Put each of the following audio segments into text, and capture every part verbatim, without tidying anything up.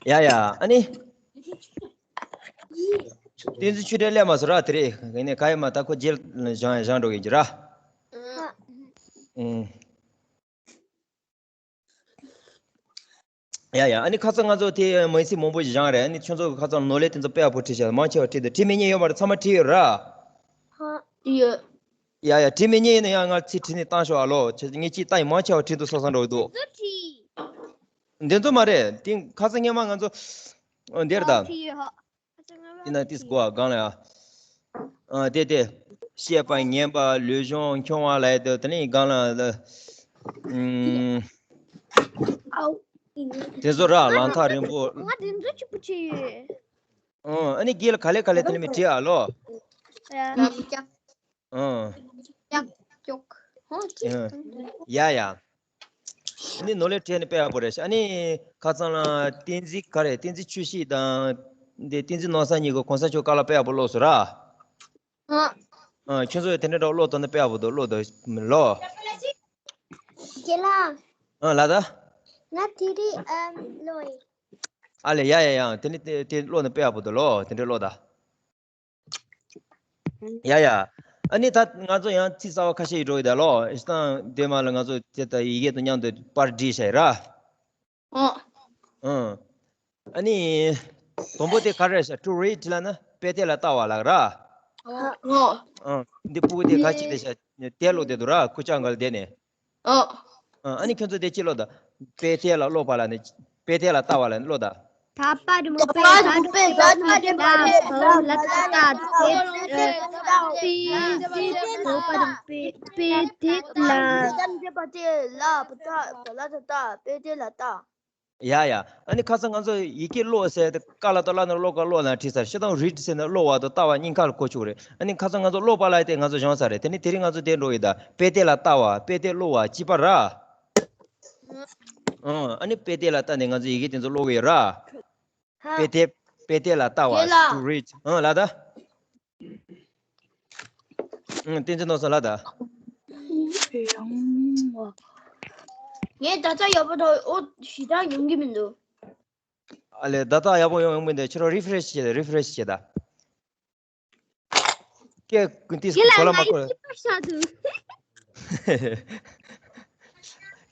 ཡ་ཡ། ཨ་ནི། བསྟན་འཛིན་ཆོས་སྒྲོན་སླེབས་མ་སོང་ར། དེ་རེད། ངས་ནས་ག་ཡེ་མ་ད་ཁོ་རྗེས་བཞེངས་བཞེངས་འགྲོ་གི་ཡིན་གྱི་ར། ཨུམ། ཡ་ཡ། ཨ་ནི་ཁ་སང་ང་ཚོ་དེ་མིང་ཚིག་མང་པོ་ཞིག་བཞེངས་རེད། ཨ་ནི་ཁྱོད་ཚོ་ཁ་སང་ནོར་ལས་དེ་ཚོ་དཔེ་ཡག་པོ་བྲིས་ཤག་མང་ཆེ་བ་བྲིས་འདུག་བྲིས་མེད་མཁན་ཡོད་མ་རེད། ཚང་མ་བྲིས་ཡོད་ར། ཡོད། ཡ་ཡ། བྲིས་མེད་མཁན་ཡིན་ན་ཡང་ང་ཚིག་བྲིས་ནས་བཏང་ཤོག་ཨ་ལོ། ཁྱེད་ངས་ཅིག་བལྟ་ཡིན། མང་ཆེ་བ་བྲིས་འདུག་སོ་སོ་འགྲོ་གི་འདུག་འདི་ཚོ་མ་རེད། དེ་ཁ་སང་སྔོན་མ་ང་ཚོ་འདིར་ད། ཡིན་ན་ཏིས་གོ་ཨ་གང་ལ་ཡ། ཨ་དེ་དེ། བཤད་པ་ཉན་པ་ལུས་སྦྱོང་འཁྱོངས་པ་ལ་ཡ་དེ་དེ་ནས་གང་ལ། ཨུམ། དེ་ཚོ་ར་ལམ་ཐག་རིང་པོ། ང་དེ་ཚོ་གཅིག་པུ་བྱས་ཡོད། ཨ་ནི་རྒན་ལགས་ག་ལེ་ག་ལེ་དེ་ནས་མི་བྲིས་ཨ་ལོ། ཡ། ཨང་། ཀྱོག་ཀྱོག་ཧོ་ཀྱི། ཡ་ཡ། ཨ་ནི་ནོར་ལས་བྲལ་ནས་དཔེ་ཡག་པོ་རེད་ཤག་ཨ་ནི་ཁ་སང་ལ་བསྟན་འཛིན་ག་རེ། བསྟན་འཛིན་ཆོས་སྐྱིད་དང་། འདི་བསྟན་འཛིན་ནོར་བཟང་གཉིས་ཀྱིས་གོང་ས་མཆོག་བཀའ་སློབ་དཔེ་ཡག་པོ་ཀློག་སོང་ར། ཨ། ཨ། ཁྱོད་ཚོ་ཡང་དེ་འདྲ་འདྲ་ཀློག་དོ་ན་དཔེ་ཡག་པོ་འདུག་ཀློག་དོ་ལོ། རྒན་ལགས། ཨ་ལ་ད། ང་དེ་རིང་ཨམ་ཀློག་ཡིན། ཨ་ལེ། ཡ་ཡ་ཡ། དེ་ནི་དེ་དེ་ཀློག་ན་དཔེ་ཡག་པོ་འདུག་ལོ། དེ་འདྲ་ཀློག་ད། ཡ་ཡ། ཨ་ནི་ད་ང་ཚོ་ཡང་ཚིག་གསར་པ་ཁ་ཤས་ཡིན་འགྲོ་ཡི་ད་ལོ། ཨིས་དང་དེ་མ་ལ་ང་ཚོ་དེ་ད་ཡི་གེ་དང་མཉམ་དུ་པར་བྲིས་བྱས་ར། ཨོ། ཨང་། ཨ་ནི། དང་པོ་དེ་ག་རེ་ཤག to read ལབ་ན་དཔེ་དེབ་ལ་ལྟ་བ་ལབ་ར། ཨོ། ཨང་། འདི་སྤུ་གུ་དེ་ག་ཅི་དེ་ཤག་དེབ་ཀློག་བསྡད་འདུག་ར། ཁུ་ཅག་འགའ་ལ་བསྡད་ནས། ཨོ། ཨ་ནི་ཁྱོད་ཚོ་དེ་ཅི་ཀློག་ད། དཔེ་དེབ་ལ་ཀློག་པ་ལབ་ནས་དཔེ་དེབ་ལ་ལྟ་བ་ལབ་ནས་ཀློག་ད། ད་པ་རིམ་པས་ད་རིམ་པས་ད་རིམ་པས་ད་བོ་ལ་ཏ་ཏ་དེ་པི་དེ་བོ་པ་རིམ་པས་པེ་དེ་ལ། ད་རིམ་པས་པ་དེ་ལ་པ་ཏ་ད་ལ་ཏ་ཏ་པེ་དེ་ལ་ཏ། ཡ་ཡ། ཨ་ནི་ཁ་སང་ང་ཚོ་ཡི་གེ་ཀློག་ཟེར་ཏེ་ཀ་ལ་ཏ་ལ་ན་ཀློག་ཀ་ཀློག་ལ་བྲིས་ཚར། སྤྱིར་བཏང་read ཟེར་ན་ཀློག་པ་དང་ལྟ་བ་གཉིས་ཀ་ལ་གོ་ཆོག་རེད། ཨ་ནི་ཁ་སང་ང་ཚོ་ཀློག་པ་ལ་དེ་ང་ཚོ་སྦྱངས་ཚར་རེད། དེ་ནི་དེ་རིང་ང་ཚོ་དེ་འགྲོ་ཡི་ད། དཔེ་དེབ་ལ་ལྟ་བ། དཔེ་དེབ་ཀློག་པ་གཅིག་པ་ར། ཨང་། ཨ་ནི་དཔེ་དེབ་ལ་ལྟ་ནས་ང་ཚོ་ཡི་གེ་དེ་ཚོ་ཀློག་གི་ཡོད་ར། ཧ། དཔེ་དེབ། དཔེ་དེབ་ལ་ལྟ་བ། རྒན་ལགས། To read. ཨང་། ལ་ད། ཨང་། བསྟན་འཛིན་ནོར་བཟང་ལ་ད། ངས་ད་ལྟ་ཡག་པོ་དང་ཨོ་ཞེ་དྲག་ཡོང་གི་མི་འདུག་ཨ་ལེ། ད་ལྟ་ཡག་པོ་ཡོང་ཡོང་མི་འདུག་ཁྱོད་རང་refresh་བྱེད་ད། refresh་བྱེད་ད། སྐད་ཀུན་ཏིས་གོ་ལ་མ་གོ་ལ།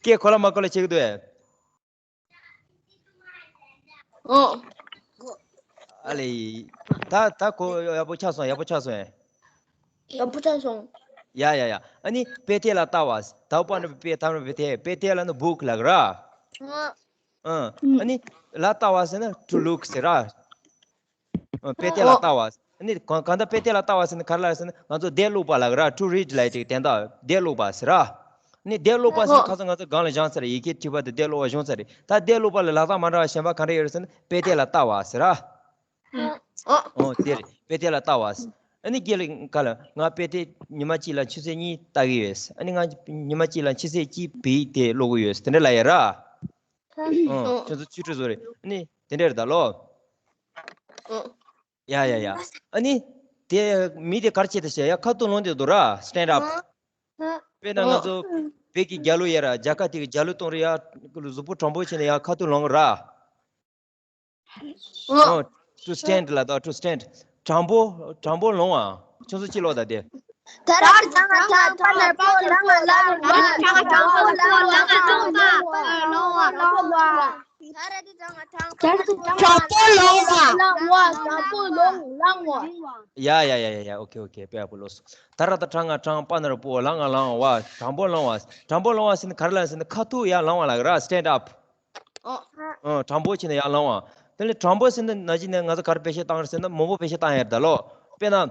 སྐད་གོ་ལ་མ་གོ་ལ་བྱེད་ཀྱི་འདུག་ཨེ། ཨོ། ཨ་ལེ། ད་ད་གོ། ཡག་པོ་ཆགས་སོང་། ཡག་པོ་ཆགས་སོང་ཨེ། ཡག་པོ་ཆགས་སོང་། ཡ་ཡ་ཡ། ཨ་ནི་དཔེ་དེབ་ལ་ལྟ་བ། ད་པ་ན་པེ་ད་ན་པེ་དེ། དཔེ་དེབ་ལ་ནི་book་ལབ་ར། ཨོ། ཨ་ནི་ལ་ལྟ་བ་ཟེར་ན་to look་ཟེར་ར། དཔེ་དེབ་ལ་ལྟ་བ། ཨ་ནི་གང་གང་ལྟར་དཔེ་དེབ་ལ་ལྟ་བ་ཟེར་ན་ག་རེ་ལབ་ཟེར་ན་ང་ཚོ་དེབ་ཀློག་པ་ལབ་ར། To read་ལབ་ཅིག་དེ་འདྲ་དེབ་ཀློག་པ་ཟེར་ར། ཨ་ནི་དེབ་ཀློག་པ་ཟེར་ན་ཁ་སང་ང་ཚོ་སྒང་ལ་སྦྱངས་ཚར། ཡི་གེ་བྲིས་པ་དང་དེབ་ཀློག་པ་སྦྱངས་ཚར་རེད། ད་དེབ་ཀློག་པ་ལ་ལག་རྟགས་མ་འདྲ་བ་གཞན་པ་ག་འདྲ་ཡོད་རེད་ཟེར་ན་དཔེ་དེབ་ལ་ལྟ་བ་ཟེར་ར། ཨོ། ཨོ་དེ་རེད། དཔེ་དེབ་ལ་ལྟ་བ། ཨ་ནི་རྒན་ལགས་ག་ལ་ང་དཔེ་དེབ་ཉི་མ་གཅིག་ལ་ཆུ་ཚོད་གཉིས་ལྟ་གི་ཡོད། ཨ་ནི་ང་ཉི་མ་གཅིག་ལ་ཆུ་ཚོད་གཅིག་བོད་ཡིག་དེབ་ཀློག་གི་ཡོད་དེ་འདྲ་ལབ་ཡོད་ར། ཨོ། ཁྱོད་ཚོ་ཆུ་ཁྲུས་བཟོ་རེད། ཨ་ནི་དེ་འདྲ་རེད་ད་ལོ། ཨོ། ཡ་ཡ་ཡ། ཨ་ནི་དེ་མི་དེ་ག་རེ་བྱེད་དེ་བྱས་ཡ་ཁ་ཐུག་ལོང་དེ་འདུག་ར། Stand up། ཨོ། དཔེར་ན་ང་ཚོ་བོད་ཀྱི་རྒྱལ་གླུ་ཡ་ར། རྒྱལ་ཁ་དེ་གི་རྒྱལ་གླུ་གཏོང་རེ་ཡ་གཟུགས་པོ་དྲང་པོ་བྱས་ནས་ཡ་ཁ་ཐུག་ལོང་ར། ཨོ། To stand་ལ་ད། To stand། དྲང་པོ་དྲང་པོ་ལོང་བ། ཁྱོད་ཚོ་ཅི་ལོ་ད་དེ། ད་ར་དྲང་ང་དྲང་པ་ནར་པོ་ལང་ང་ལང་ང་ལང་ང་དྲང་པོ་ལོང་བ་ལོང་བ་ལོང་བ། ད་ར་དྲང་ང་དྲང་པ་ནར་པོ་ལང་ང་ལང་བ། དྲང་པོ་ལོང་བ་ལང་བ། ཡ་ཡ་ཡ་ཡ་ཡ། ཨོ་ཁེ་ཨོ་ཁེ། དཔེ་ཡག་པོ་ལོས། ད་ར་ད་དྲང་ང་དྲང་པ་ནར་པོ་ལང་ང་ལང་བ། དྲང་པོ་ལོང་བ། དྲང་པོ་ལོང་བ་ཟེར་ན་ག་རེ་ལབ་ཟེར་ན་ཁ་ཐུག་ཡར་ལང་བ་ལབ་ར། Stand up། ཨོ། ཨོ། དྲང་པོ་བྱས་ནས་ཡར་ལང་བ། དེ་ནས་དྲང་པོ་ཟེར་ན་ནང་བཞིན་ནས་ང་ཚོ་ག་རེ་བེད་སྤྱོད་བཏང་རེད་ཟེར་ན་མང་པོ་བེད་སྤྱོད་བཏང་ཡོད་རེད་ད་ལོ། དཔེར་ན།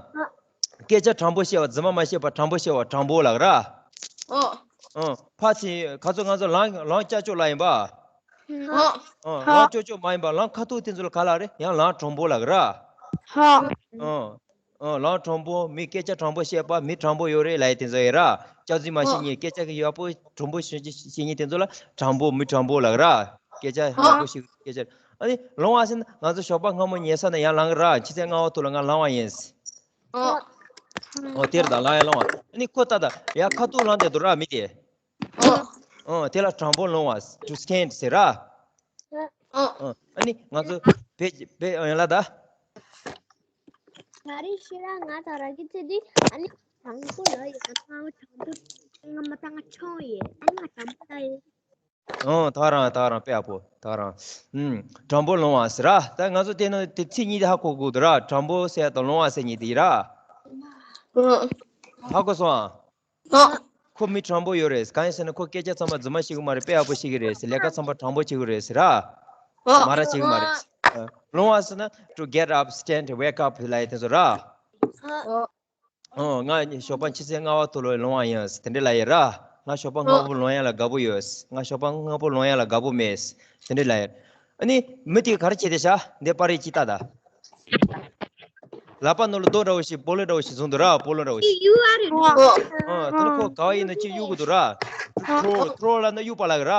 སྐད་ཆ་དྲང་པོ་བཤད་པ། རྫུན་མ་མ་བཤད་པ། དྲང་པོ་བཤད་པ། དྲང་པོ་ལབ་ར། ཨོ། ཨོ། ཕར་ཕྱིན་ག་ཚོད་ང་ཚོ་ལམ་ལམ་ཀྱག་ཀྱོག་ལ་ཡིན་པ། ཨོ། ཨོ། ལམ་ཀྱག་ཀྱོག་མ་ཡིན་པ་ལམ་ཁ་ཐུག་དེ་ཚོ་ལ་ག་ལབ་རེད། ཡང་ལམ་དྲང་པོ་ལབ་ར། ཨོ། ཨོ། ལམ་དྲང་པོ། མི་སྐད་ཆ་དྲང་པོ་བཤད་པ། མི་དྲང་པོ་ཡོད་རེད་ལབ་ཡ་དེ་ཚོ་ཡོད་ར། སྐྱག་རྫུན་མ་བཤད་མཁན། སྐད་ཆ་གི་ཡག་པོ་དྲང་པོ་བཤད་མཁན་དེ་ཚོ་ལ་དྲང་པོ་མི་དྲང་པོ་ལབ་ར། སྐད་ཆ་ཡག་པོ་ཞིག་སྐད་ཆ། ཨ་ནི་ལོང་བ་ཟེར་ན་ང་ཚོ་ཞོགས་པ་སྔ་མོ་ཉལ་ས་ནས་ཡར་ལངས་ར། ཆུ་ཚོད་ལྔ་པ་ཐོག་ལ་ང་ལངས་པ་ཡིན། ཨོ། དེར་ད་ལངས་ཡར་ལངས་པ། ཨ་ནི་ཁོ་ད་ད་ཡར་ཁ་ཐུག་ལངས་བསྡད་འདུག་ར་མི་དེ། ཨོ། དེ་ལ་དྲང་པོ་ལོང་བ། To stand་ཟེར་ར། ཨ་ནི་ང་ཚོ་བེད་བེད་ཡོང་ལ་ད། ག་རེ་ཤི་ར་ང་ད་ར་གི་ཚེ་འདི་ཨ་ནི་དང་པོ་ལ་ཡོད་ན་དང་པོ་ང་མ་དང་ཆོང་ཡེ་ཨ་ནི་ང་དང་པོ་ལ་ཡེ། ཨོ་ད་རང་ད་རང་དཔེ་ཡག་པོ་ད་རང་། ཨུམ། དྲང་པོ་ལོང་བ་ཟེར་ར། ད་ང་ཚོ་དེ་ནི་དེ་ཚིག་གཉིས་དེ་ཧ་གོ་དགོས་འདུག་ར། དྲང་པོ་ཟེར་དང་ལོང་བ་ཟེར་གཉིས་དེ་ཡིན་ར། ཧ་གོ་སོང་ཨ། ཨ། ཁོ་མི་དྲང་པོ་ཡོད་རེད། གང་ཡིན་ཟེར་ན་ཁོ་སྐད་ཆ་ཚང་མ་རྫུན་མ་བཤད་གི་མ་རེད། དཔེ་ཡག་པོ་བཤད་གི་རེད་ཟེར། ལས་ཀ་ཚང་མ་དྲང་པོ་བྱེད་གི་རེད་ཟེར་ར། ཨ། མ་ར་བྱེད་གི་མ་རེད། ཨ། ལོང་བ་ཟེར་ན་to get up, stand, wake up ལབ་ཡ་དེ་ཚོ་ར། ཨ། ཨོ་ང་ཞོགས་པ་ཕྱི་ཚེས་ལྔ་པ་ཐོག་ལོ་ལོང་བ་ཡིན་ཟེར་དེ་འདྲ་ལབ་ཡ་ར། ང་ཞོགས་པ་སྔ་པོ་ལོང་ཡ་ལ་དགའ་པོ་ཡོད། ང་ཞོགས་པ་སྔ་པོ་ལོང་ཡ་ལ་དགའ་པོ་མེད་ཟེར་དེ་འདྲ་ལབ་ཡ། ཨ་ནི་མི་དེ་ག་རེ་བྱེད་དེ་ཤ་འདི་པར་རིས་ཅིག་ལྟ་ད། ལག་པ་ནང་ལ་རྡོ་འདྲ་བོ་ཞིག་སྤོ་ལོ་འདྲ་བོ་ཞིག་བཟུང་འདུག་ར། སྤོ་ལོ་འདྲ་བོ་ཞིག་ཨོ། ཨོ། དེ་ནི་ཁོ་ག་བ་ཡིན་ན་ཅིག་གཡུག་གི་འདུག་ར། ཁྲོ་ཁྲོ་ལབ་ན་གཡུག་པ་ལབ་གི་ར།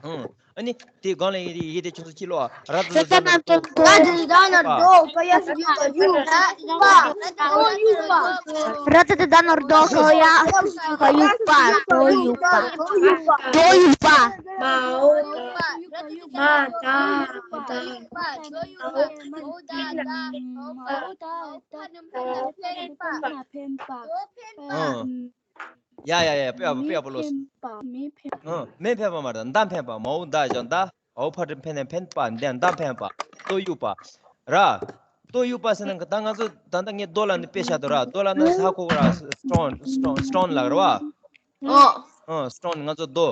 ཨོ། ཨ་ནི་དེ་སྒང་ལ་ཡི་དེ་ཡི་དེ་ཁྱོད་ཚོ་ཅིག་ལོ། ར་ཏ་ཏ་ད་ན་རྡོ་ཡ་ཡུ་པ། ར་ཏ་ཏ་ད་ན་རྡོ་ཡ་ཡུ་པ། རྡོ་ཡུ་པ། རྡོ་ཡུ་པ། མ་འོ་ད་མ་ད་ད། ཨ། ཡ་ཡ་ཡ་དཔེ་ཡག་པོ་དཔེ་ཡག་པོ་ལོས། ཨ། མེ་འཕེན་པ་མ་རེད། མདའ་འཕེན་པ། མ་འོ་མདའ་ཞོག་མདའ། འོ་ཕ་འཕེན་ནས་འཕེན་པ་མདའ་མདའ་འཕེན་པ། རྡོ་གཡུག་པ། ར། རྡོ་གཡུག་པ་ཟེར་ན་ད་ང་ཚོ་ད་ལྟ་ངས་རྡོ་ལབ་ནས་དཔེ་བཞག་འདུག་ར། རྡོ་ལབ་ན་ཧ་གོ་གི་ར། སི་ཊོན་སི་ཊོན་སི་ཊོན་ལབ་ར་བ། ཨོ། ཨ། སི་ཊོན་ང་ཚོ་རྡོ།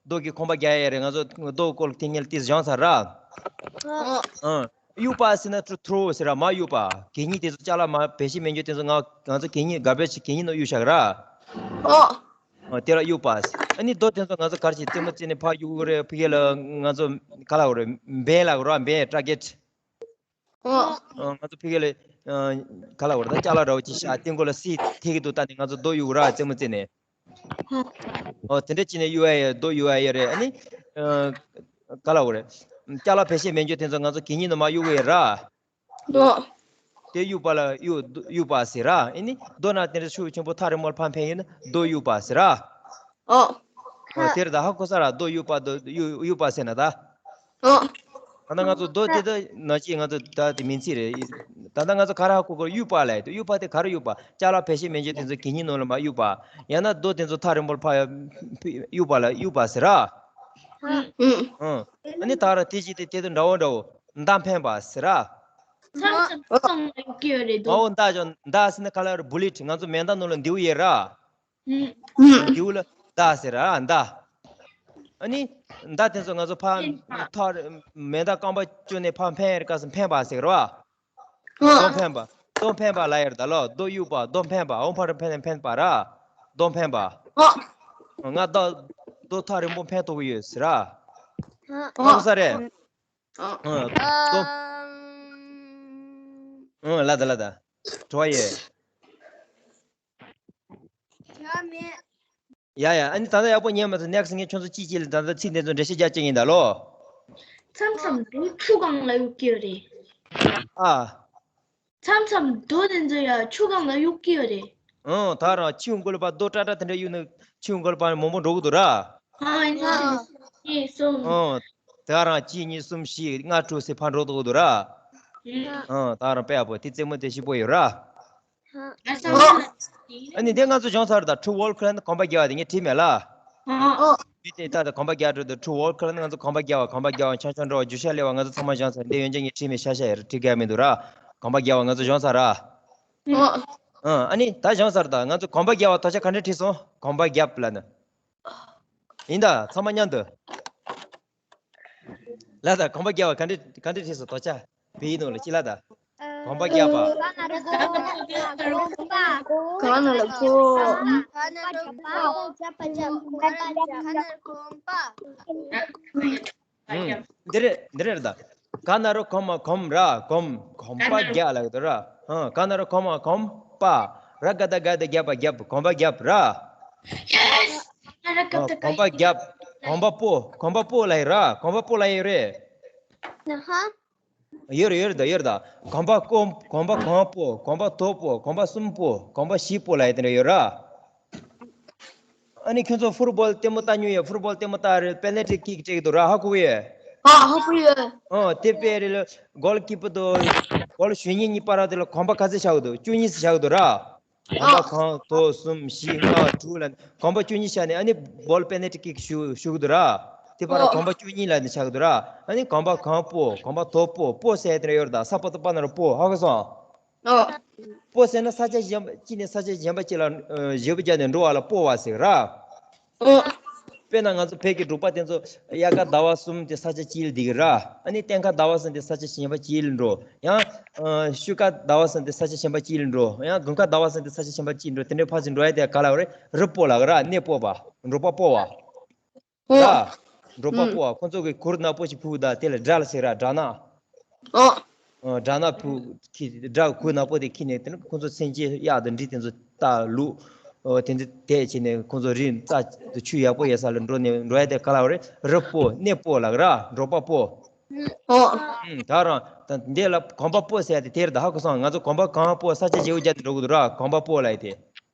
རྡོ་གི་ཁང་པ་རྒྱག་ཡ་རེད། ང་ཚོ་རྡོ་སྐོར་དེ་ཉིད་ལ་ཏིས་སྦྱངས་ཚར་ར། ཨ། གཡུག་པ་ཟེར་ན་ཐྲོ་ཐྲོ་ཟེར་ར། མར་གཡུག་པ། གད་སྙིགས་དེ་ཚོ་ཅ་ལག་མར་བེད་སྤྱོད་མི་འཇོག་དེ་ཚོ་ང་ང་ཚོ་གད་སྙིགས་གར་བེཇ་གད་སྙིགས་ནང་གཡུག་བཞག་གི་ར། ཨོ། ཨ། དེ་ལ་གཡུག་པ་ཟེར། ཨ་ནི་རྡོ་དེ་ཚོ་ང་ཚོ་གར་གྱི་རྩེད་མོ་རྩེ་ནས་ཕར་གཡུག་གི་རེད། ཕ་གི་ལ་ང་ཚོ་ག་ལབ་དགོས་རེད། འབེན་ལབ་དགོས་ར། འབེན་ཊར་གེཊ། ཨོ། ཨ། ང་ཚོ་ཕ་གི་ལ་ཨ་ག་ལབ་དགོས་རེད། ད་ཅ་ལག་འདྲ་བོ་ཅིག་བཞག་སྟེང་སྒོ་ལ་སི་ཐེ་གི་འདུག་ལྟ་ནས་ང་ཚོ་རྡོ་གཡུག་གི་ར། རྩེད་མོ་རྩེ་ནས། ཨོ། དེ་འདྲ་བྱས་ནས་གཡུག་ཡ་ཡོད། རྡོ་གཡུག་ཡ་ཡོད་རེད། ཨ་ནི་ཨ་ག་ལབ་དགོས་རེད། ཅ་ལག་བེད་སྤྱོད་མི་འཇོག་དེ་ཚོ་ང་ཚོ་གད་སྙིགས་ནང་མར་གཡུག་གི་ཡོད་ར། ཨོ། དེ་གཡུག་པ་ལ་གཡུག་གཡུག་པ་ཟེར་ར། ཨ་ནི་རྡོ་ནང་དེ་འདྲ་ཤུགས་ཆེན་པོ་ཐག་རིང་པོར་ཕར་འཕེན་ཡོད་ན་རྡོ་གཡུག་པ་ཟེར་ར། ཨོ། ཨོ། དེ་རེད་ད། ཧ་གོ་ས་ར། རྡོ་གཡུག་པ། རྡོ་གཡུག་གཡུག་པ་ཟེར་ན་ད། ཨོ། ད་ལྟ་ང་ཚོ་རྡོ་དེ་ད་ནང་བཞིན་ང་ཚོ་ད་དེ་མིང་ཚིག་རེད། ད་ལྟ་ང་ཚོ་ག་རེ་ཧ་གོ་དགོས། གཡུག་པ་ལབ་ཡོད་དུས་གཡུག་པ་དེ་ག་རེ་གཡུག་པ། ཅ་ལག་བེད་སྤྱོད་མི་འཇོག་དེ་ཚོ་གད་སྙིགས་ནང་ལ་མར་གཡུག་པ། ཡང་ན་རྡོ་དེ་ཚོ་ཐག་རིང་པོར་ཕར་གཡུག་པ་ལ་གཡུག་པ་ཟེར་ར། ཨང་། ཨ་ནི་ད་ར་དེ་བཞིན་དེ་དེ་དང་འདྲ་བོ་འདྲ་བོ་མདའ་འཕེན་པ་ཟེར་ར། མཚམས་མཚམས་སོང་ལ་གཡུག་གི་ཡོད་རེད་དོ། ཨོ་མདའ་ཅོ། མདའ་ཟེར་ན་ག་ལ་རེད། བུ་ལེཊ། ང་ཚོ་མེ་མདའ་ནང་ལ་མདེའུ་ཡོད་ར། ཨང་། མདེའུ་ལ་མདའ་ཟེར་ར། མདའ། ཨ་ནི་མདའ་དེ་ཚོ་ང་ཚོ་ཕར་ཐག་མེ་མདའ་རྐང་པ་བཅུག་ནས་ཕར་འཕེན་ཡ་སྐབས་སུ་འཕེན་པ་ཟེར་ར་བ། རྡོ་འཕེན་པ། རྡོ་འཕེན་པ་ལབ་ཡ་རེད་ད་ལོ། རྡོ་གཡུག་པ། རྡོ་འཕེན་པ། འོ་ཕར་འཕེན་ནས་འཕེན་པ་ར། རྡོ་འཕེན་པ། ང་རྡོ་རྡོ་ཐག་རིང་པོ་འཕེན་ཐུབ་ཀྱི་ཡོད་ཟེར་ར། ཧ་གོ་ས་རེད། ཨ། ཨ། ལྟོས། ཨ། ལ་ད་ལ་ད། དྲི་བ་ཡོད། ཡ་མེད། ཡ་ཡ། ཨ་ནི་ད་ལྟ་ཡག་པོ་ཉན་མ་ཐུབ་ནེག་སི་ཊི་ངས་ཁྱོད་ཚོ་གཅིག་གཅིག་ལ་ད་ལྟ་ཚིག་དེ་ཚོ་འགྲེལ་བཤད་རྒྱག་ཅིག་ཡིན་ད་ལོ། མཚམས་མཚམས་རྡོ་ཆུ་སྒང་ལ་གཡུག་གི་ཡོད་རེད། ཨ། མཚམས་མཚམས་རྡོ་དེ་ཚོ་ཡ་ཆུ་སྒང་ལ་གཡུག་གི་ཡོད་རེད། ཨང་། ད་རང་ཆུ་མགོ་ལ་ཕར་རྡོ་ཀྲ་ཀྲ་དེ་འདྲ་གཡུག་ན་ཆུ་མགོ་ལ་ཕར་མང་པོ་འགྲོ་གི་འདུག་ར། ཨང་། ཨང་། གཅིག་གཉིས་གསུམ། ཨང་། ད་རང་གཅིག་གཉིས་གསུམ་བཞི་ལྔ་དྲུག་ཟེར་ཕར་འགྲོ་གི་འདུག་ར། ཨང་། ད་རང་དཔེ་ཡག་པོ་དེ་རྩེད་མོ་དེ་ཞིབ་པོ་ཡོད་ར། ཨ་ནི་དེ་ང་ཚོ་སྦྱོང་ཚར་ད། ཊུ་ཝོལ་ཁི་ལ་ནི་གོམ་པ་རྒྱག་པ་དེ་ངས་བྲིས་མེད་ལ། ཨང་། མི་དེ་ད་ད་གོམ་པ་རྒྱག་འགྲོ་དུས་ཊུ་ཝོལ་ཁི་ལ་ནི་ང་ཚོ་གོམ་པ་རྒྱག་པ་གོམ་པ་རྒྱག་པ་ཆང་ཆང་འགྲོ་བ་རྒྱུ་ཤ་ལེ་བ་ང་ཚོ་ཚང་མ་སྦྱོང་ཚར། འདི་ཡོན་ཅན་ངས་བྲིས་མེད། ཤ་ཤ་ཡར་བྲིས་ག་མི་འདུག་ར། གོམ་པ་རྒྱག་པ་ང་ཚོ་སྦྱོང་ཚར་ར། ཨང་། ཨ་ནི་ད་སྦྱོང་ཚར་ད། ང་ཚོ་གོམ་པ་རྒྱག་པ་དོ་ཆ་ག་འདྲ་བྲིས་སོང་། གོམ་པ་རྒྱབ་ལ་ནི། ཡིན་ད་ཚང་མ་མཉམ་དུ། ལ་ད་གོམ་པ་རྒྱག་པ་ག་འདྲ་ག་འདྲ་བྲིས་སོང་དོ་ཆ། བི་ནོ་ལ་ཅི་ལ་ད། གོམ་པ་རྒྱག་པ། ག་ན་རོ་གོ། ག་ན་རོ་གོ། ག་ན་རོ་གོ། ག་ན་རོ་གོ། ག་ན་རོ་གོ། ག་ན་རོ་གོ། ཨང་། འདི་རེད་འདི་རེད་ད། ག་ན་རོ་གོ་མ་གོམ་ར་གོམ། གོམ་པ་རྒྱག་ལབ་ཀྱི་འདུག་ར། ཨང་། ག་ན་རོ་གོ་མ་གོམ་པ། ར་ག་ད་ག་ད་རྒྱབ་པ་རྒྱབ། གོམ་པ་རྒྱབ་ར། ཨང་། གོམ་པ་རྒྱབ། གོམ་པ་སྤོ། གོམ་པ་སྤོ་ལབ་ཡོད་ར། གོམ་པ་སྤོ་ལབ་ཡོད་རེད། ཡོད་རེད་ཡོད་རེད་ད་ཡོད་རེད་ད། གོམ་པ་སྐོམ། གོམ་པ་གང་སྤོ། གོམ་པ་དོ་སྤོ། གོམ་པ་གསུམ་སྤོ། གོམ་པ་བཞི་སྤོ་ལབ་ཡ་དེ་འདྲ་ཡོད་ར། ཨ་ནི་ཁྱོད་ཚོ་ཕུར་བོལ་ལྟད་མོ་ལྟ་མྱོང་ཡོད། ཕུར་བོལ་ལྟད་མོ་ལྟ་རེད། པེ་ནལ་ཊི་ཀིག་སྤྲད་ཀྱི་འདུག་ར། ཧ་གོ་གི་ཡོད། ཨ་ཧ་པུ་ཡོད། ཨོ་དེ་དཔེ་རེད་ལ། གོལ་ཀི་པར་དང་གོལ་ཞུ་མཁན་གཉིས་བར་དེ་ལ་གོམ་པ་ག་ཚོད་བཞག་འདུག་བཅུ་གཉིས་བཞག་འདུག་ར། གོམ་པ་གང་དང་གསུམ་བཞི་ལྔ་དྲུག་ལ་གོམ་པ་བཅུ་གཉིས་བཞག་ནས། ཨ་ནི་བོལ་པེ་ནལ་ཊི་ཀིག་ཞུ་ཞུ་གི་འདུག་ར། དེ་བར་གོམ་པ་བཅུ་གཉིས་ལ་ནི་བཞག་གི་འདུག་ར། ཨ་ནི་གོམ་པ་གང་སྤོ། གོམ་པ་དོ་སྤོ། སྤོ་ཟེར་དེ་ཡོད་རེད་ད། ས་པོ་ཏོ་པ་ན་རོ་སྤོ། ཧ་གོ་སོང་། ཨོ། སྤོ་ཟེར་ན་ས་ཆ་གཞན་པ་གཅིག་ནས་ས་ཆ་གཞན་པ་གཅིག་ལ་ཨ་བཞེས་པ་བརྒྱབ་ནས་འགྲོ་བ་ལ་སྤོ་བ་ཟེར་ར། ཨོ། དཔེར་ན་ང་ཚོ་བོད་ཀྱི་འབྲོག་པ་དེ་ཚོ་དབྱར་ཁ་ཟླ་བ་གསུམ་དེ་ས་ཆ་གཅིག་ལ་བསྡད་ཀྱི་ར། ཨ་ནི་སྟོན་ཁ་ཟླ་བ་གསུམ་དེ་ས་ཆ་གཞན་པ་གཅིག་ལ་འགྲོ། ཡང་ཨ་ཤུ་ཀ་ཟླ་བ་གསུམ་དེ་ས་ཆ་གཞན་པ་གཅིག་ལ་འགྲོ། ཡང་དགུན་ཁ་ཟླ་བ་གསུམ་དེ་ས་ཆ་གཞན་པ་གཅིག་ལ་འགྲོ། དེ་འདྲའི་ཕར་ཚུར་འགྲོ་ཡ་དེ་ག་ལབ་རེད། རི་སྤོ་ལབ་ཀྱི་ར། གནས་སྤོ་བ། འབྲོག་པ་སྤོ་བ། ཨོ། ར། འབྲོག་པ་ཨུམ། སྤོ་བ། ཁོ་ཚོ་གིས་གུར་ནག་པོ་ཞིག་ཕུབ་ད། དེ་ལ་སྦྲ་ལ་ཟེར་ར། སྦྲ་ནག་ཨོ། ཨ་སྦྲ་ནག་ཕུབ་ཁྱི། སྦྲ་གུར་ནག་པོ་དེ་ཁྱེར་ནས། དེ་ནས་ཁོ་ཚོ་སེམས་ཅན་གཡག་དང་འབྲི་དེ་ཚོ་ལྟ་ལུག་ཨོ་དེ་ཚོ་དེད་བྱས་ནས། ཁོ་ཚོ་རི་རྩ་དེ་ཆུ་ཡག་པོ་ཡོད་ས་ལ་འགྲོ་ནས། འགྲོ་ཡ་དེ་ག་ལབ་རེད། རི་སྤོ། གནས་སྤོ་ལབ་ཀྱི་ར། འབྲོག་པ་སྤོ། ཨོ། ཨུམ། ད་རང་ད་འདི་ལ་གོམ་པ་སྤོ་ཟེར་ཡ་དེ་དེ་རེད་ད། ཧ་གོ་སོང་། ང་ཚོ་གོམ་པ་གང་སྤོ། ས་ཆ་བརྗེ་པོ་བརྒྱབ་ནས་འགྲོ་གི་འདུག་ར། གོམ་པ་སྤོ་ལབ་ཡ་དེ།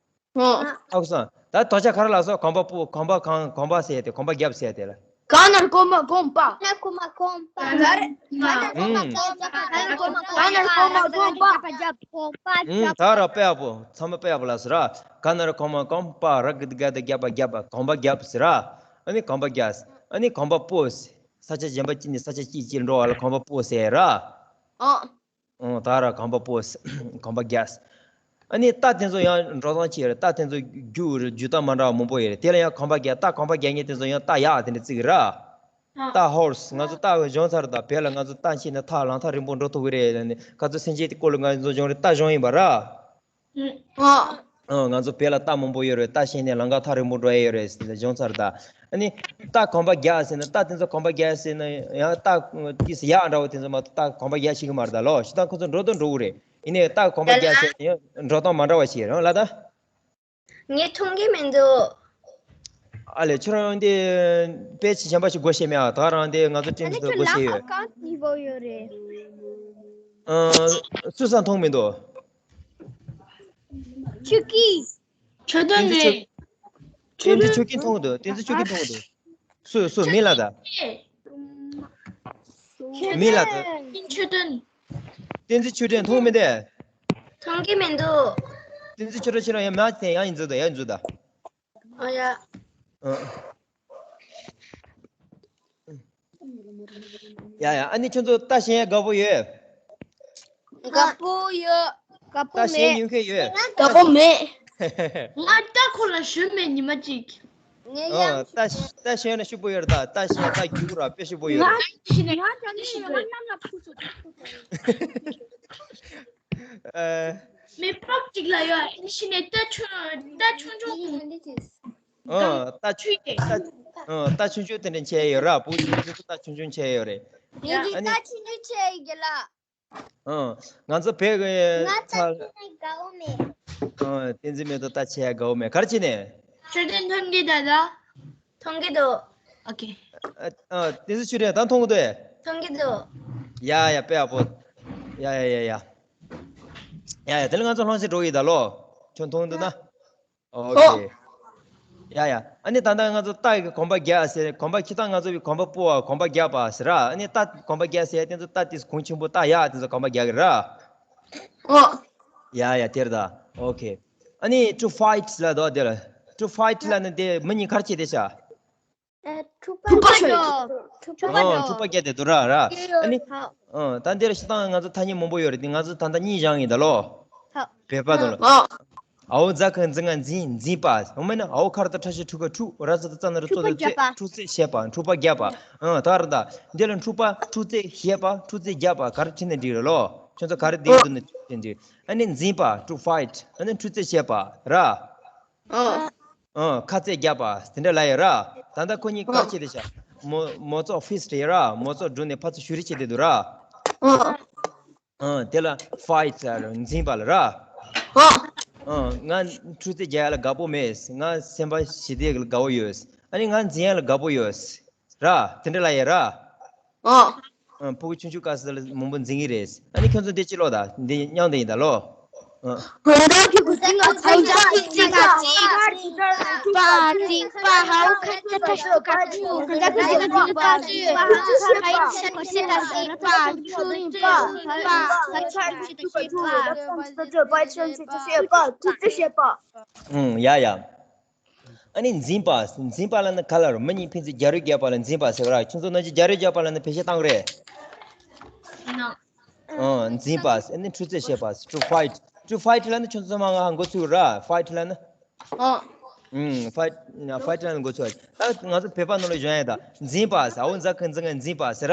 ཨོ། ཨ་ཁུ་སང་། ད་དོ་ཅག་ག་རེ་ལབ་སོང་། གོམ་པ་སྤོ། གོམ་པ་གང་། གོམ་པ་ཟེར་ཏེ། གོམ་པ་རྒྱབ་ཟེར་ཏེ་ལ། གང་ན་རེ་གོམ་པ། གོམ་པ། གང་ན་རེ་གོམ་པ། གང་ན་རེ་གོམ་པ། གོམ་པ། ཨུམ། ད་ར་དཔེ་ཡག་པོ། ཚང་མ་དཔེ་ཡག་པོ་ལབ་སོང་ར། གང་ན་རེ་གོམ་པ། གོམ་པ། ར་གི་ག་ད་རྒྱབ་པ། རྒྱབ་པ། གོམ་པ་རྒྱབ་ཟེར་ར། ཨ་ནི་གོམ་པ་རྒྱབ། ཨ་ནི་གོམ་པ་སྤོ། ས་ཆ་གཞན་པ་གཅིག་ནས་ས་ཆ་གཅིག་གཅིག་འགྲོ་བ་ལ་གོམ་པ་སྤོ་ཟེར་ར། ཨོ། ཨོ། ད་ར་གོམ་པ་སྤོ། གོམ་པ་རྒྱག། ཨ་ནི་རྟ་དེ་ཚོ་ཡང་འགྲོ་སྟངས་ཅི་རེད། རྟ་དེ་ཚོ་རྒྱུག་རེད། རྒྱུག་སྟངས་མ་འདྲ་བ་མང་པོ་ཡོད་རེད། དེ་ལ་ཡང་གོམ་པ་རྒྱག། རྟ་གོམ་པ་རྒྱག་མཁན་དེ་ཚོ་ཡང་རྟ་གཡག་དེ་འདྲ་བརྩི་གི་ར། ཨ། རྟ་ཧོར་སི། ང་ཚོ་རྟ་གཞོན་ཚར་དང་། བོད་ལ་ང་ཚོ་རྟ་ཕྱིན་ནས་ཐག་ལམ་ཐག་རིང་པོ་འགྲོ་ཐུབ་ཀྱི་རེད་ལབ་ནས། ག་ཚོད་སེམས་ཅན་དེ་སྐོར་ལ་ང་ཚོ་གཞོན་རེད། རྟ་གཞོན་ཡིན་པ་ར། ཨ། ཨ། ང་ཚོ་བོད་ལ་རྟ་མང་པོ་ཡོད་རེད། རྟ་ཕྱིན་ནས་ལམ་ཁ་ཐག་རིང་པོ་འགྲོ་ཡ་ཡོད་རེད་ཟེར་ནས་གཞོན་ཚར་དང་། ཨ་ནི་རྟ་གོམ་པ་རྒྱག་ཟེར་ན། རྟ་དེ་ཚོ་གོམ་པ་རྒྱག་ཟེར་ན་ཡང་། རྟ་དེ་ཚོ་གཡག་འདྲ་བོ་དེ་ཚོ་མ་གཏོགས་རྟ་གོམ་པ་རྒྱག་ཤེས་ཀྱི་མ་རེད་ད་ལོ། སྤྱིར་བཏང་ཁོ་ཚོ་འགྲོ་དང་འགྲོ་གི་རེད། ཡིན་ནའི་རྟ་གོམ་པ་རྒྱག་ཟེར་ན་ཡང་འགྲོ་སྟངས་མ་འདྲ་བ་ཞིག་རེད་ལ་ད། ངས་མཐོང་གི་མི་འདུག་ཨ་ལས། ཁྱོད་རང་འདི་དཔེ་ཆ་གཞན་པ་ཞིག་སྒོ་ཕྱེ་མེད་ཨ། ད་རང་འདི་ང་ཚོ་ཨ་ཁྲིམས་ནི་སུ་ཁྱོད་སྒོ་ཕྱེ་ལག་ཡོད། ཨ་གང་ནི་བོ་ཡོད་རེད། ཨ། སུ་ས་མཐོང་མི་འདུག་ཆུ་ཀི། ཆོས་དོན་བསྟན་འཛིན་ཆོས། རེད། བསྟན་འཛིན་ཆོས་ཀྱིས་མཐོང་གི་འདུག་བསྟན་འཛིན་ཆོས་ཀྱིས་མཐོང་གི་འདུག་སུ་སུ་མིང་ལ་ད། མིང་ལ་ད། ཆོས་དོན། བསྟན་འཛིན་ཆོས་སྒྲོན་མཐོང་མི་འདུག་མཐོང་གི་མི་འདུག་བསྟན་འཛིན་ཆོས་སྒྲོན་ཁྱེད་རང་ཡང་མ་དེ་ཡང་ཡིན་འཛུལ་ད། ཡང་ཡིན་འཛུལ་ད། ཨ་ཡ། ཨ། ཡ་ཡ། ཨ་ནི་ཁྱོད་ཚོ་རྟ་ཞོན་ཡ་དགའ་པོ་ཡོད། དགའ་པོ་ཡོད། དགའ་པོ་རྟ་ཞོན་མེད། ཡོད་མཁན་ཡོད། དགའ་པོ་མེད། ང་རྟ་ཁོ་ལ་ཞོན་མེད་ཉི་མ་གཅིག་ངས། ཨ། ཡང་། རྟ་རྟ་ཞོན་ན་སྐྱིད་པོ་ཡོད་རེད་ད། རྟ་ཞོན། རྟ་རྒྱུག་ར་དཔེ་སྐྱིད་པོ་ཡོད་རེད། ང་ཞི་ནས་ང་ད་ནི་ང་གནམ་ལ་འཕུར་སོང་། ཨ། མི་ཕག་ཅིག་ལ་ཡོད། ཨ་ནི་ཞི་ནས་རྟ་ཆུང་རྟ་ཆུང་ཆུང་། ཨ། རྟ་ཆུང་ཆུང་། རྟ། ཨ། རྟ་ཆུང་ཆུང་དེ་འདྲ་ཆེ་ཡོད་ར། བུ་ཆུང་ཆུང་རྟ་ཆུང་ཆུང་ཆེ་ཡོད་རེད། ཡ། ངེད་ཀྱི་ཨ་ནི་རྟ་ཆུང་ཆུང་ཆེ་ཡོད་ལ། ཨ། ང་ཚོ་བོད་ཀྱི་ང་ཚ་ཚ་ནས་དགའ་བོ་མེད། ཨ། བསྟན་འཛིན་མེད་དོ་ད་ཆེ་ཡ་དགའ་བོ་མེད། ག་རེ་བྱས་ནས། ཆོས་དོན་མཐོང་གི་ད་ད། མཐོང་གི་འདུག་ཨོ་ཁེ། ཨ། ཨ། བསྟན་འཛིན་ཆོས་སྒྲོན་ད་མཐོང་གི་འདུག་མཐོང་གི་འདུག་ཡ་ཡ། དཔེ་ཡག་པོ། ཡ་ཡ་ཡ་ཡ། ཡ་ཡ། དེ་ལ་ང་ཚོ་ལྷན་རྒྱས་འགྲོ་གི་ཡིན་ད་ལོ། ཁྱོད་མཐོང་གི་འདུག་ན། ཨོ་ཨོ། ཁེ། ཡ་ཡ། ཨ་ནི་ད་ལྟ་ང་ཚོ་རྟ་གི་གོམ་པ་རྒྱག་ཟེར། གོམ་པ་ཁྱི་སྟག་ང་ཚོ་གི་གོམ་པ་སྤོ་བ། གོམ་པ་རྒྱག་པ་ཟེར་ར། ཨ་ནི་རྟ་གོམ་པ་རྒྱག་ཟེར་དེ་ཚོ་རྟ་དེ་གོང་ཆེན་པོ་རྟ་གཡག་དེ་ཚོ་གོམ་པ་རྒྱག་གི་ར། ཨོ། ཡ་ཡ། དེ་རེད་ད། ཨོ་ཁེ། ཨ་ནི་to fight ལབ་འདུག་དེ་ལ། to fight ལབ་ན་དེ་མི་གཉིས་ག་རེ་བྱེད་དེ་ཤག་ཨ། འཁྲུག་པ་འཁྲུག་པ་རྒྱག་ཤོག་འཁྲུག་པ་ཨོ། རྒྱག་འཁྲུག་པ་རྒྱག་དེ་འདུག་ར་ར། ཨ་ནི། ཧ། ཨོ། ད་འདིར་སྤྱིར་བཏང་ང་ཚོ་ཐ་སྙད་མང་པོ་ཡོད་རེད་དེ། ང་ཚོ་ད་ལྟ་གཉིས་སྦྱངས་ཡིན་ད་ལོ། ཧ། བོད་པ་དང་ལ། ཨོ། ཨའོ་ཛ་ཁ་འཛི་ང་འཛིན། འཛིན་པ། འོ་མེད་ན་ཨའོ་ཁ་ར་ད་ཁྲ་ཤ་ཁྲུ་ཁ་ཁྲུ། ར་ས་ད་ཙ་ན་རོ་ཙོ་ད་ཙེ། འཁྲུག་པ་བརྒྱབ་པ། འཁྲུག་རྩེད་བྱེད་པ། འཁྲུག་པ་བརྒྱབ་པ། ཨ། ད་ར་ད། འདི་ལ་འཁྲུག་པ། འཁྲུག་རྩེད་བྱེད་པ། འཁྲུག་རྩེད་བརྒྱབ་པ། ག་རེ་བྲིས་ན་འགྲིག་རེད་ལོ། ཁྱོད་ཚོ་ག་རེ་འདི་འདུག་ན་བྲིས་འགྲིག་ཨ་ནི་འཛིན་པ། to fight། ཨ་ནི་འཁྲུག་རྩེད་བྱེད་པ་ར། ཨ། ཨ། ཁ་རྩེད་བརྒྱབ་པ་དེ་འདྲ་ལབ་ཡོད་ར། ད་ལྟ་ཁོ་གཉིས་ག་རེ་བྱེད་དེ་ཤག་མོ་མོ་ཙོག་ཕིས་ཊི་ཡོད་ར། མོ་ཙོག་སྒྲུག་ནས་ཕར་ཚུར་ཞུ་རེས་བྱེད་དེ་འདུག་ར། ཨ། ཨ། དེ་ལ་ཕའིཊ་ཟེར། འཛིང་བ་ལ་ར། ཨ། ཨ། ང་འཁྲུག་རྩོད་རྒྱག་ཡ་ལ་དགའ་པོ་མེད། ང་སེམས་པ་ཞི་བདེ་ལ་དགའ་པོ་ཡོད། ཨ་ནི་ང་འཛིང་ཡ་ལ་དགའ་པོ་ཡོད། ར། དེ་འདྲ་ལབ་ཡ་ར། ཨ། ཨ། ཕྲུ་གུ་ཆུང་ཆུང་སྐབས་སུ་ལ་མང་པོ་འཛིང་གི་རེད། ཨ་ནི་ཁྱོད་ཚོ་འདི་ཅི་ལོ་ད། འདི་མཉམ་དུ་ཡིན་ད་ལོ། ཨ། ཧོ་ར་གི་གུ་ཏི་ང་ཚ་ཡི་ཅག་ཅི་ཅག་ཅི་པ་ཅི་པ་ཧའོ་ཁ་ཅི་ཁ་ཤོ་ཀ་ཅུ་ཁ་ཅི་ཁ་ཅུ་ཧ་ཡི་ཤ་ཅི་ཅི་ཅི་པ་ཆུ་ལི་པ་པ་ཧ་ཆ་ཅི་ཅི་པ། ཨུམ། ཡ་ཡ། ཨ་ནི་འཛིན་པ། འཛིན་པ་ལ་ནི་ག་ལ་རུ་མི་གཉིས་ཕན་ཚུན་རྒྱ་རུ་རྒྱབ་པ་ལ་འཛིན་པ་ཟེར་བ་ར། ཁྱོད་ཚོ་ནང་གི་རྒྱ་རུ་རྒྱབ་པ་ལ་ནི་བེད་སྤྱོད་བཏང་གི་རེད། ཨ། འཛིན་པ། ཨ་ནི་འཁྲུག་རྩོད་བྱེད་པ། to fight. to fight ལ་ནི་ཁྱོད་ཚོ་མ་ང་འགོ་ཚུགས་ར། fight ལ་ནི། ཨ། ཨུམ། fight. fight ལ་ནི་འགོ་ཚུགས། ད་ང་ཚོ་བོད་པ་ནང་ལ་གཞོན་ཡ་ད་འཛིན་པ་ཟེར། ཨོ་འཛག་གི་འཛིན་གི་འཛིན་པ་ཟེར་ར།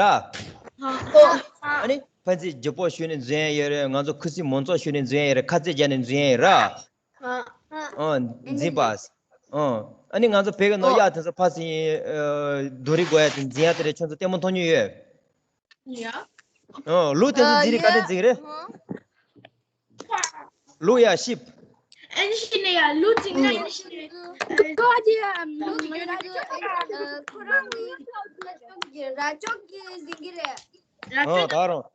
ཨ་ནི་ཕན་ཚུན་རྒྱུ་སྤོ་ཞུས་ནས་འཛིན་ཡ་ཡོད་རེད། ང་ཚོ་ཁུ་སིམ་མང་ཚོགས་ཞུས་ནས་འཛིན་ཡ་ཡོད་རེད། ཁ་རྩོད་རྒྱག་ནས་འཛིན་ཡ་ཡོད་ར། ཨ། ཨ། འཛིན་པ། ཨ། ཨ་ནི་ང་ཚོ་བོད་ཀྱི་ནང་ཨོ་གཡག་དེ་ཚོ་ཕར་ཚུར་ཨ་རྡོ་རིང་སྒོ་ཡ་དེ་འཛིན་ཡ་དེ་རེད། ཁྱོད་ཚོ་ལྟད་མོ་མཐོང་མྱོང་ཡོད། ཡ། ཨ། ལུག་དེ་ཚོ་འཛིན་རིགས་ག་འདྲ་འཛིན་གི་རེད། ལུག་ཡ་ཤིབ། ཨན་ཤི་ནེ་ཡ་ལུག་འཛིན་ན་ཨན་ཤི་ནེ། ཀོ་ཨ་ཅི་ཡ་ལུག་ཡ་ར་ཅོག་གི་ར་ཅོག་གི་ར་ཅོག་གི་འཛིན་གི་རེད། ཨ། ད་རུང་།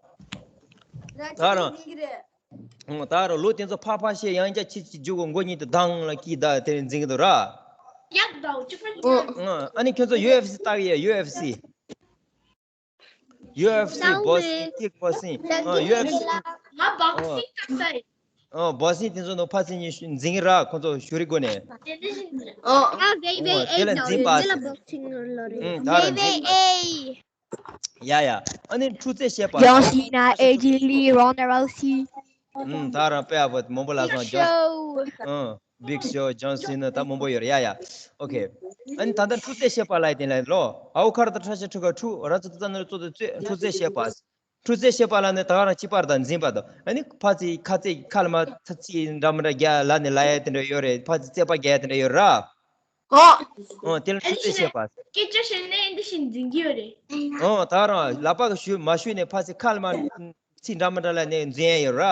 ར་ཅོག་གི་འཛིན་གི་རེད། ཨང་། ད་རུང་ལུག་དེ་ཚོ་ཕར་ཕར་བཤད་ཡང་བསྐྱར་ཁྱི་གཅིག་རྒྱུག་གོ་མགོ་གཉིས་དེ་དང་ལ་ཀི་ད་དེ་འཛིན་གི་འདུག་ར། ཡག་དང་གཅིག་པ་ཨོ། ཡིན། ཨང་། ཨ་ནི་ཁྱོད་ཚོ་ཡུ་ཨེཕ་སི་ལྟ་གི་ཡ། ཡུ་ཨེཕ་སི། ཡུ་ཨེཕ་སི་བོག་སིང་། ཀིག་བོག་སིང་། ཨང་། ཡུ་ཨེཕ་སི། ང་བོག་སིང་ལྟ་ས་ཡིན། ཨང་། བོག་སིང་དེ་ཚོ་ནང་ཕར་ཚུར་གཉིས་འཛིན་གི་ར། ཁོ་ཚོ་ཞུ་རིག་སྒོ་ནས། ཨོ། ང་བེ་བེ་ཨེ་དེ་ལ་འཛིན་པ། ཨང་། ད་རུང་འཛིན་པ། ཡ་ཡ། ཨ་ནི་འཁྲུག་རྩོད་བྱེད་པ། John Cena, A J Lee, Ronda Rousey. ཨུམ། ད་རུང་དཔེ་ཡག་པོ་མང་པོ་ལ་སོང་། Big Show. ཨང་། Big Show, John Cena ད་མང་པོ་ཡོད་རེད། ཡ་ཡ། ཨོ་ཁེ། ཨ་ནི་ད་ལྟ་འཁྲུག་རྩོད་བྱེད་པ་ལ་ཡི་དེ་ལ་ལོ། ཨའོ་ཁར་ད་ཁྲ་ཤ་ཁྲུ་ག་ཁྲུ་ར་ཙི་ཙ་ནོར་ཙོ་ཙི་ཙོ་འཁྲུག་རྩོད་བྱེད་པ། འཁྲུག་རྩོད་བྱེད་པ་ལ་ནི་ད་ག་རང་གཅིག་པར་དང་འཛིན་པ་དང་། ཨ་ནི་ཕར་ཚུར་ཁ་རྩོད་ཁ་ལ་མ་ཚ་ཚིག་འདྲ་མི་འདྲ་རྒྱག་ལ་ནི་ལ་ཡ་དེ་འདྲ་ཡོད་རེད། ཕར་ཚུར་རྩོད་པ་རྒྱག་ཡ་དེ་འདྲ་ཡོད་ར། ཨོ། ཨོ། དེ་ལ་ཨ་ནི་འཁྲུག་རྩོད་བྱེད་པ། སྐད་ཆ་བཤད་ནས་འདི་བཞིན་འཛིན་གྱི་ཡོད་རེད། ཨོ། ད་རང་ལག་པ་གི་ཞུ་མ་ཞུས་ནས་ཕར་ཚུར་ཁ་ལ་མ་ཚིག་འདྲ་མི་འདྲ་ལ་ནས་འཛིན་ཡ་ཡོད་ར།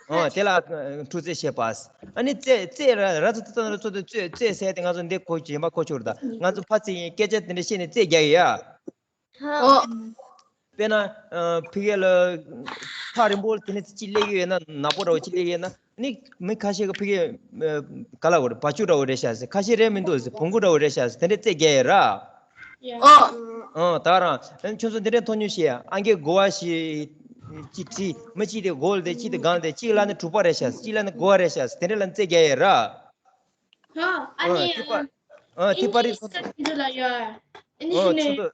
ཨོ། དེ་ལ་འཁྲུག་རྩོད་བྱེད་པ། ཨ་ནི་རྩོད་རྩོད་ར་ར་ཙི་ཙི་ཙི་ཙི་རྩོད་རྩོད་ཟེར་ཏེ་ང་ཚོ་འདི་གོ་གཞན་པ་གོ་ཆོག་རེད། ད་ང་ཚོ་ཕར་ཚུར་སྐད་ཆ་དེ་འདྲ་བཤད་ནས་རྩོད་རྒྱག་ཡོད་ཡ། ཨོ། དཔེར་ན། ཨ། ཕ་གི་ལ་ཐག་རིང་པོ་དེ་ནས་གཅིག་སླེབས་ཡོད་ན། ནག་པོ་འདྲ་བོ་གཅིག་སླེབས་ཡོད་ན། ནི་མི་ཁ་ཤས་ཀྱིས་ཕ་གི་ཨ། ག་ལ་བོར་བ་ཕྱུགས་འདྲ་བོ་རེད་ཤག་ཟེར། ཁ་ཤས་རེད་མི་འདུག་ཟེར། བོང་གུ་འདྲ་བོ་རེད་ཤག་ཟེར། དེ་འདྲས་རྩོད་རྒྱག་ཡོད་ར། ཨོ། ཨ། ད་རང་ཨ་ནི་ཁྱོད་ཚོ་འདི་འདྲས་མཐོང་མྱོང་ཤེས་ཡ། ཨང་ཀི་གོ་བ་ཞིག་གཅིག་བྲིས། མི་གཅིག་དེ་གོ་ལ་དེ་གཅིག་དེ་སྒང་དེ། གཅིག་ལ་ནི་དྲུག་པ་རེད་ཤག་གཅིག་ལ་ནི་དགུ་པ་རེད་ཤག་དེ་འདྲས་ལ་ནི་རྩོད་རྒྱག་ཡོད་ར། ཨ་ནི་ཐིག་པ། ཨ། ཐིག་པ་རིགས་ཚོ། ཨ་ནི་ཨ་ནི་ཨ་ནི་ཨ་ནི་ཁྱོད་ཚོ།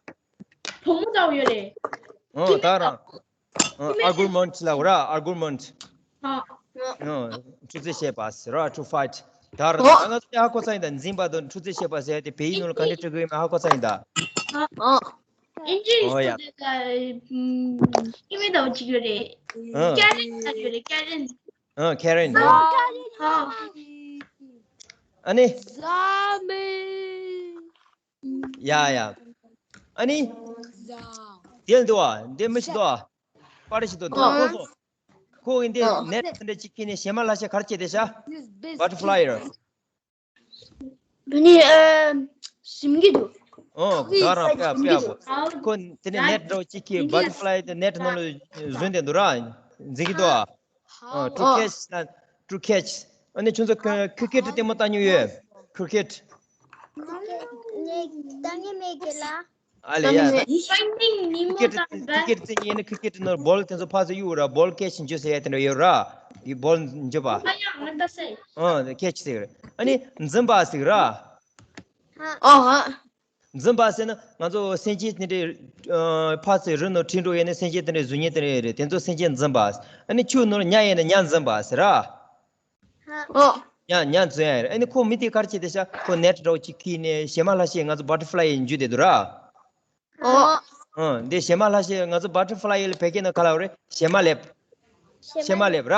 བུ་མོ་འདྲ་བོ་ཡོད་རེད། ཨ། ད་རང་། ཨ། ཨར་གུ་མེན་ཊི་ལབ་ར། ཨར་གུ་མེན་ཊི། ཨ། ཨ། འཁྲུག་རྩོད་བྱེད་པ་ཟེར་ར། to fight. ད་ར། ད་ང་ཚོ་ཧ་གོ་ཚར་ཡིན་ད། འཛིན་པ་དང་འཁྲུག་རྩོད་བྱེད་པ་ཟེར་ཏེ་བོད་ཡིག་ནང་ལ་ག་འདྲ་འབྲི་དགོས་ཡིན་མིན་ཧ་གོ་ཚར་ཡིན་ད། ཨ། ཨིན་ཇི་ཡིག་ཨོ་ཡ། ཏུ་ད་ཨིན་མི་ད་འོ་ཅིག་ཡོད་རེད། ཨ། ཀེ་རེན་ད་ཡོད་རེད། ཀེ་རེན། ཨ། ཀེ་རེན། ཨ། ཨ། ཨ་ནི། ཟ་མི། ཡ་ཡ། ཨ་ནི། དེ་འདུག་ཨ། འདི་མི་ཞིག་འདུག་ཨ། པར་ཞིག་འདུག་ཨ། ཁོ་ཚོ། ཁོ་གི་འདི་ཨ། ནེ་ཊི་དེ་འདྲ་ཅིག་ཁྱེར་ནས་གཞས་མ་ལྷག་བཤད་ག་རེ་བྱས་བསྡད་ཤག་བ་ཊར་ཕ་ལའི་ཡར། འདི་ནི་ཨ། ཞིམ་གྱི་འདུག་ཨོ། ད་རང་དཔེ་ཡག་པོ། ཁོ་དེ་ནས་ནེ་ཊི་འདྲ་བོ་ཅིག་གིས་བ་ཊར་ཕ་ལའི་དེ་ནེ་ཊི་ནང་ལ་བཟུང་བསྡད་འདུག་ར། འཛིན་གྱི་འདུག་ཨ། ཨ། ཊུ་ཁེཆ་ལ། ཊུ་ཁེཆ། ཨ་ནི་ཁྱོད་ཚོ་ཁི་ཁི་ཀེ་ཊི་ལྟད་མོ་ལྟ་མྱོང་ཡོད། ཁི་ཁི་ཀེ་ཊི། ངས་ལྟ་མྱོང་མེད་ཀྱི་ལ། ཨ་ལེ་ཡ། ཁི་ཀེ་ཊི་ཁི་ཀེ་ཊི་རྩེད་མཁན་ནི་ཁི་ཀེ་ཊི་ནང་བོལ་དེ་ཚོ་ཕར་ཚུར་གཡུག་ར། བོལ་ཁེཆ་འཇུ་ཟེར་ཡ་དེ་འདྲ་ཡོད་ར། ཡི་བོལ་འཇུ་བ། ཨ་ཡ་ང་ལྟ་སེ། ཨ། ཁེཆ་ཟེར། ཨ་ནི་འཛིན་པ་ཟེར་ར། ཨ། འཛིན་པ་ཟེར་ན་ང་ཚོ་སེམས་ཅན་དེ་འདྲའི་ཨ་ཕར་ཚུར་རི་ནང་ཁྲིད་འགྲོ་ཡས་ནས་སེམས་ཅན་དེ་འདྲའི་གཟུགས་བརྙན་དེ་འདྲ་ཡོད་རེད། དེ་ཚོ་སེམས་ཅན་འཛིན་པ། ཨ་ནི་ཆུ་ནང་ལ་ཉ་ཡས་ནས་ཉ་འཛིན་པ་ཟེར་ར། ཨོ། ཉ་ཉ་འཛིན་ཡ་ཡོད་རེད། ཨ་ནི་ཁོ་མི་དེ་ག་རེ་བྱེད་བསྡད་ཤག་ཁོ་ནེ་ཊི་འདྲ་བོ་ཅིག་ཁྱེར་ནས་གཞས་མ་ལྷག་བཤད། ང་ཚོ་བ་ཊར་ཕ་ལའི་ཡར་འཇུ་བསྡད་འདུག་ར། ཨོ། ཨ། འདི་གཞས་མ་ལྷག་བཤད། ང་ཚོ་བ་ཊར་ཕ་ལའི་ཡར་ལ་བོད་སྐད་ནང་ག་ལབ་རེད། གཞས་མ་ལེབ། གཞས་མ་ལེབ་ར།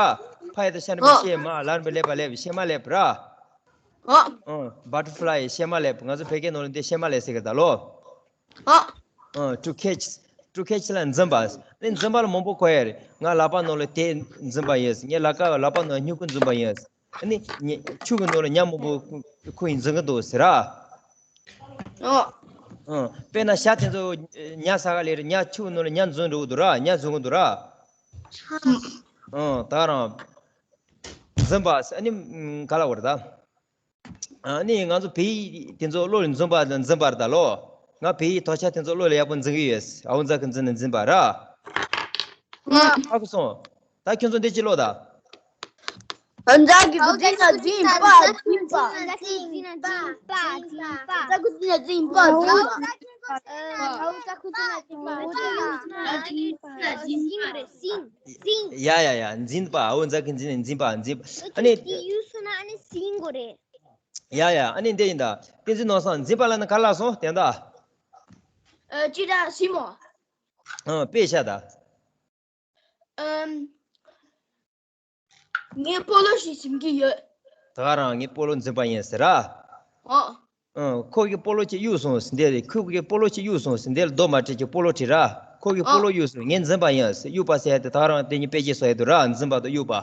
ཕ་ཡ་བཏགས་ཤ་ར་བ་ཏ་གཞས་མ། ལ་ར་བ་ཏ་ལེབ་པ་ལེབ། གཞས་མ་ལེབ་ར། ཨོ། ཨ། བ་ཊར་ཕ་ལའི་ཡར། གཞས་མ་ལེབ། ང་ཚོ་བོད་སྐད་ནང་ལ་འདི་གཞས་མ་ལེབ་ཟེར་གི་རེད་ད་ལོ། ཨོ། ཨ། ཊུ་ཁེཆ། ཊུ་ཁེཆ་ལ་འཛིན་པ། ཨ་ནི་འཛིན་པ་ལ་མང་པོ་གོ་ཡ་རེད། ང་ལག་པ་ནང་ལ་དེ་འཛིན་པ་ཡིན། ངའི་ལག་ཀ་ལག་པ་ནང་སྨྱུ་གུ་འཛིན་པ་ཡིན། ཨ་ནི་ཉ་ཆུ་གི་ནང་ལ་ཉ་མང་པོ་ཁོ་ཡིས་འཛིན་གི་འདུག་ཟེར་ར། ཨོ། ཨ། དཔེར་ན་ཤ་དེ་ཚོ་ཉ་ཟ་ག་སླེབས་རེད། ཉ་ཆུ་གི་ནང་ལ་ཉ་འཛིན་འགྲོ་གི་འདུག་ར། ཉ་འཛིན་གི་འདུག་ར། ཨ། ད་རང་ འཛིན་པ་ཟེར། ཨ་ནི་ཨམ་ག་ལབ་དགོས་རེད་ད། ཨ་ནི་ང་ཚོ་བོད་ཡིག་དེ་ཚོ་བློ་ལ་འཛིན་པ་དང་འཛིན་པ་རེད་ད་ལོ། ང་བོད་ཡིག་དོ་ཆ་དེ་ཚོ་བློ་ལ་ཡག་པོ་འཛིན་གི་ཡོད། ཨའོ་ཛ་གི་འཛིན་ནི་འཛིན་པ་ར། ཨ་ཁུ་སོང་། ད་ཁྱོད་ཚོ་འདི་ཅི་ལོ་ད། ཨ་ཛ་གི་འཛིན་ན་འཛིན་པ། འཛིན་པ། འཛིན་པ། འཛིན་པ། ཨ་ཛ་གི་འཛིན་ན་འཛིན་པ། འཛིན་པ། ཨའོ་ཛ་གི་འཛིན་ན་འཛིན་པ། འཛིན་པ། འཛིན་པ། ཡ་ཡ་ཡ། འཛིན་པ། ཨའོ་ཛ་གི་འཛིན་ན་འཛིན་པ། འཛིན་པ། ཨ་ནི། དེ་ཡུལ་སོང་ན་ཨ་ནི་འཛིན་དགོས་རེད། ཡ་ཡ། ཨ་ནི་འདི་ཡིན་ད། བསྟན་འཛིན་ནོར་བཟང་འཛིན་པ་ལ་ནི་ག་ལ་སོང་དེ་འདྲ། ཨ་ཅི་ད་སི་མོ། ཨ་དཔེ་བཞག་ད། ཨམ། ངས་སྤོ་ལོ་ཞིག་འཛིན་གྱི་ཡོད། ད་ག་རང་ངས་སྤོ་ལོ་འཛིན་པ་ཡིན་ཟེར་ར། ཨོ། ཨང་། ཁོ་གིས་སྤོ་ལོ་གཅིག་གཡུགས་སོང་ཟེར་འདི་ལ། ཁོ་གིས་སྤོ་ལོ་གཅིག་གཡུགས་སོང་ཟེར་འདི་ལ་རྡོ་མ་སྤྲད་ཀྱི་སྤོ་ལོ་བྲིས་ར། ཁོ་གིས་སྤོ་ཨོ། ལོ་གཡུགས་སོང་། ངས་འཛིན་པ་ཡིན་ཟེར། གཡུགས་པ་ཟེར་ཡ་དེ་ད་ག་རང་དེ་གཉིས་དཔེ་བྱད་བཟོ་ཡ་འདུག་ར། འཛིན་པ་དང་གཡུགས་པ།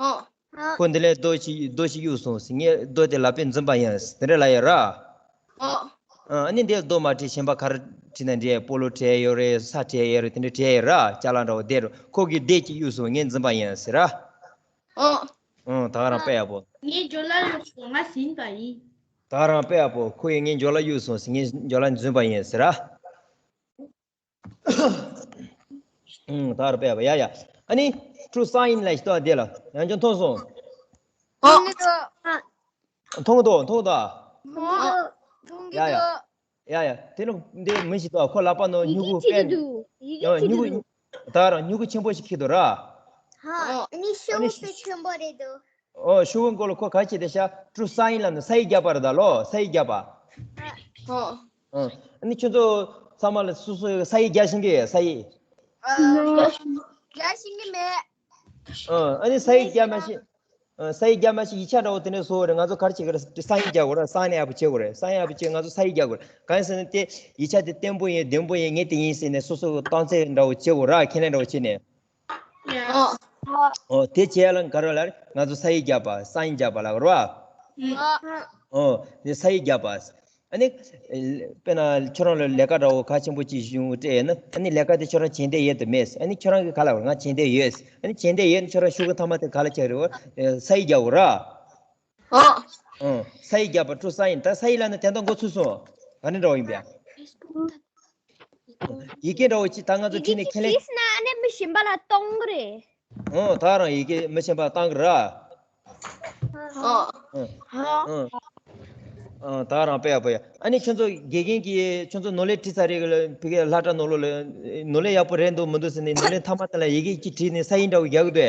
ཨོ། ཁོ་འདི་ལ་རྡོ་ཞིག་རྡོ་ཞིག་གཡུགས་སོང་ཟེར། ངས་རྡོ་དེ་ལག་པས་འཛིན་པ་ཡིན་ཟེར་དེ་འདྲ་ལབ་ཡ་ར། ཨོ། ཨ་ནི་འདི་ལ་རྡོ་མ་བྲིས། གཞན་པ་ག་རེ་བྲིས་ན་འགྲིག་སྤོ་ལོ་བྲིས་ཡོད་རེད། ས་བྲིས་ཡོད་རེད། དེ་འདྲ་བྲིས་ཡོད་ར། ཅ་ལག་འདྲ་བོ་དེ་རུ་ཁོ་གིས་རྡོ་གཅིག་གཡུགས་སོང་། ངས་འཛིན་པ་ཡིན་ཟེར་ར། ཨོ། ཨང་། ད་ག་རང་དཔེ་ཡག་པོ། ངའི་ཇོ་ལ་ལ་སོང་། ང་ཟིན་པ་ཡིན། ད་ག་རང་དཔེ་ཡག་པོ། ཁོ་ཡིས་ངའི་ཇོ་ལ་གཡུགས་སོང་ཟེར། ངས་ཇོ་ལ་འཛིན་པ་ཡིན་ཟེར་ར། ཨང་། ད་ག་རང་དཔེ་ཡག་པོ། ཡ་ཡ། ཨ་ནི་ཀྲུ་སང་ཡིན་ལ་ཞིག་ཏོ་དེ་ལ་ཡང་ཅུང་མཐོང་སོང་། ཨོ། མཐོང་གི་འདུག་མཐོང་གི་འདུག་མཐོང་གི་འདུག་ཡ་ཡ། ཡ་ཡ། དེ་ནི་འདི་མི་ཞིག་ཏོ། ཁོ་ལག་པ་ནང་སྨྱུ་གུ་པད། ཡ་སྨྱུ་གུ། ད་ག་རང་སྨྱུ་གུ་ཆེན་པོ་ཞིག་འཁྱེར་འདུག་ར། ཨ་ནི་ཤོག་བུ་དཔེ་ཆེན་པོ་རེད་འདུག་ཨོ། ཤོག་བུ་མགོ་ལ་ཁོ་ག་བྱེད་དེ་ཤག་ཀྲུ་སང་ཡིན་ལ་ནི་ས་ཡིག་བརྒྱབ་པ་རེད་ད་ལོ། ས་ཡིག་བརྒྱབ་པ། ཨོ། ཨ་ནི་ཁྱོད་ཚོ་ཚང་མ་ལ་སོ་སོ་ས་ཡིག་རྒྱག་ཤེས་ཀྱི་ཡོད། ས་ཡིག་རྒྱག་ཤེས་ཀྱི་མེད། ཨ་ནི་ས་ཡིག་རྒྱག་མ་ཤེས། ཨ། ས་ཡིག་རྒྱག་མ་ཤེས། ཡིག་ཆ་འདྲ་བོ་དེ་འདྲ་བཟོ་བ་རེད། ང་ཚོ་ག་རེ་བྱེད་ཀྱི་རེད། སང་ཡིག་རྒྱག་དགོས་རེད། སང་ཡིག་ཡག་པོ་བྱེད་དགོས་རེད། སང་ཡིག་ཡག་པོ་བྱེད། ང་ཚོ་ས་ཡིག་རྒྱག་དགོས་རེད། གང་ཡིན་ཟེར་ན་དེ་ཡིག་ཆ་དེ་བརྟན་པོ་ཡིན་བདེན་པོ་ཡིན་ངས་དེ་ཡིན་ཟེར་ནས་སོ་སོ་གི་རྟགས་མཚན་འདྲ་བོ་བྱེད་དགོས་ར། ཁས་ལེན་འདྲ་བོ་བྱེད་ནས། ཨོ། ཨོ། དེ་བྱེད་ཡ་ལ་ག་རེ་ལབ་རེད། ང་ཚོ་ས་ཡིག་རྒྱག་པ། སང་ཡིག་རྒྱག་པ་ལབ་རེད་བ། ཨོ། དེ་ས་ཡིག་རྒྱག་པ། ཨ་ནི། དཔེར་ན་ཁྱོད་རང་ལ་ལས་ཀ་འདྲ་བོ་གལ་ཆེན་པོ་ཅིག་བྱུང་སྤྲད་ཡོད་ན། ཨ་ནི་ལས་ཀ་དེ་ཁྱོད་རང་བྱེད་འདོད་ཡོད་དམ་མེད། ཨ་ནི་ཁྱོད་རང་གིས་ག་ལབ་རེད། ང་བྱེད་འདོད་ཡོད། ཨ་ནི་བྱེད་འདོད་ཡོད་ན་ཁྱོད་རང་ཤོག་གུ་མཐའ་མ་དེ་ག་ལ་བྱེད་རེད་བ། ས་ཡིག་རྒྱག་དགོས་ར། ཨོ། ཨང་། ས་ཡིག་རྒྱག་པ། ཀྲུ་སང་ཡིན། ད་ས་ཡིག་ལབ་ན་དེ་འདྲ་འགོ་ཚུགས་སོང་། ག་འདྲ་འདྲ་བོ་ཡིན་པས། ཡི་གེ་འདྲ་བོ་ཅིག་ད་ང་ཚོ་བྲིས་ནས་ཁས་ལེན། ཡི་གེ་བྲིས་ན་ཨ་ནི་མི་གཞན་པ་ལ་གཏོང་གི་རེད། ཨོ། ད་རང་ཡི་གེ་མི་གཞན་པ་བཏང་གི་ར། ཨོ། ཨོ། ཨོ། ད་རང་དཔེ་ཡག་པོ་ཡ། ཨ་ནི་ཁྱོད་ཚོ་དགེ་རྒན་གྱིས་ཁྱོད་ཚོ་ནོར་ལས་བྲིས་ཚར་རེད་ལ། ཕ་གིའི་སློབ་གྲྭ་ནང་ལོགས་ལ་ནོར་ལས་ཡག་པོ་རེད་འདུག་མི་འདུག་ཟེར་ནས་ནོར་ལས་མཐའ་མ་དེ་ལ་ཡི་གེ་གཅིག་བྲིས་ནས་ས་ཡིག་འདྲ་བོ་རྒྱག་གི་འདུག་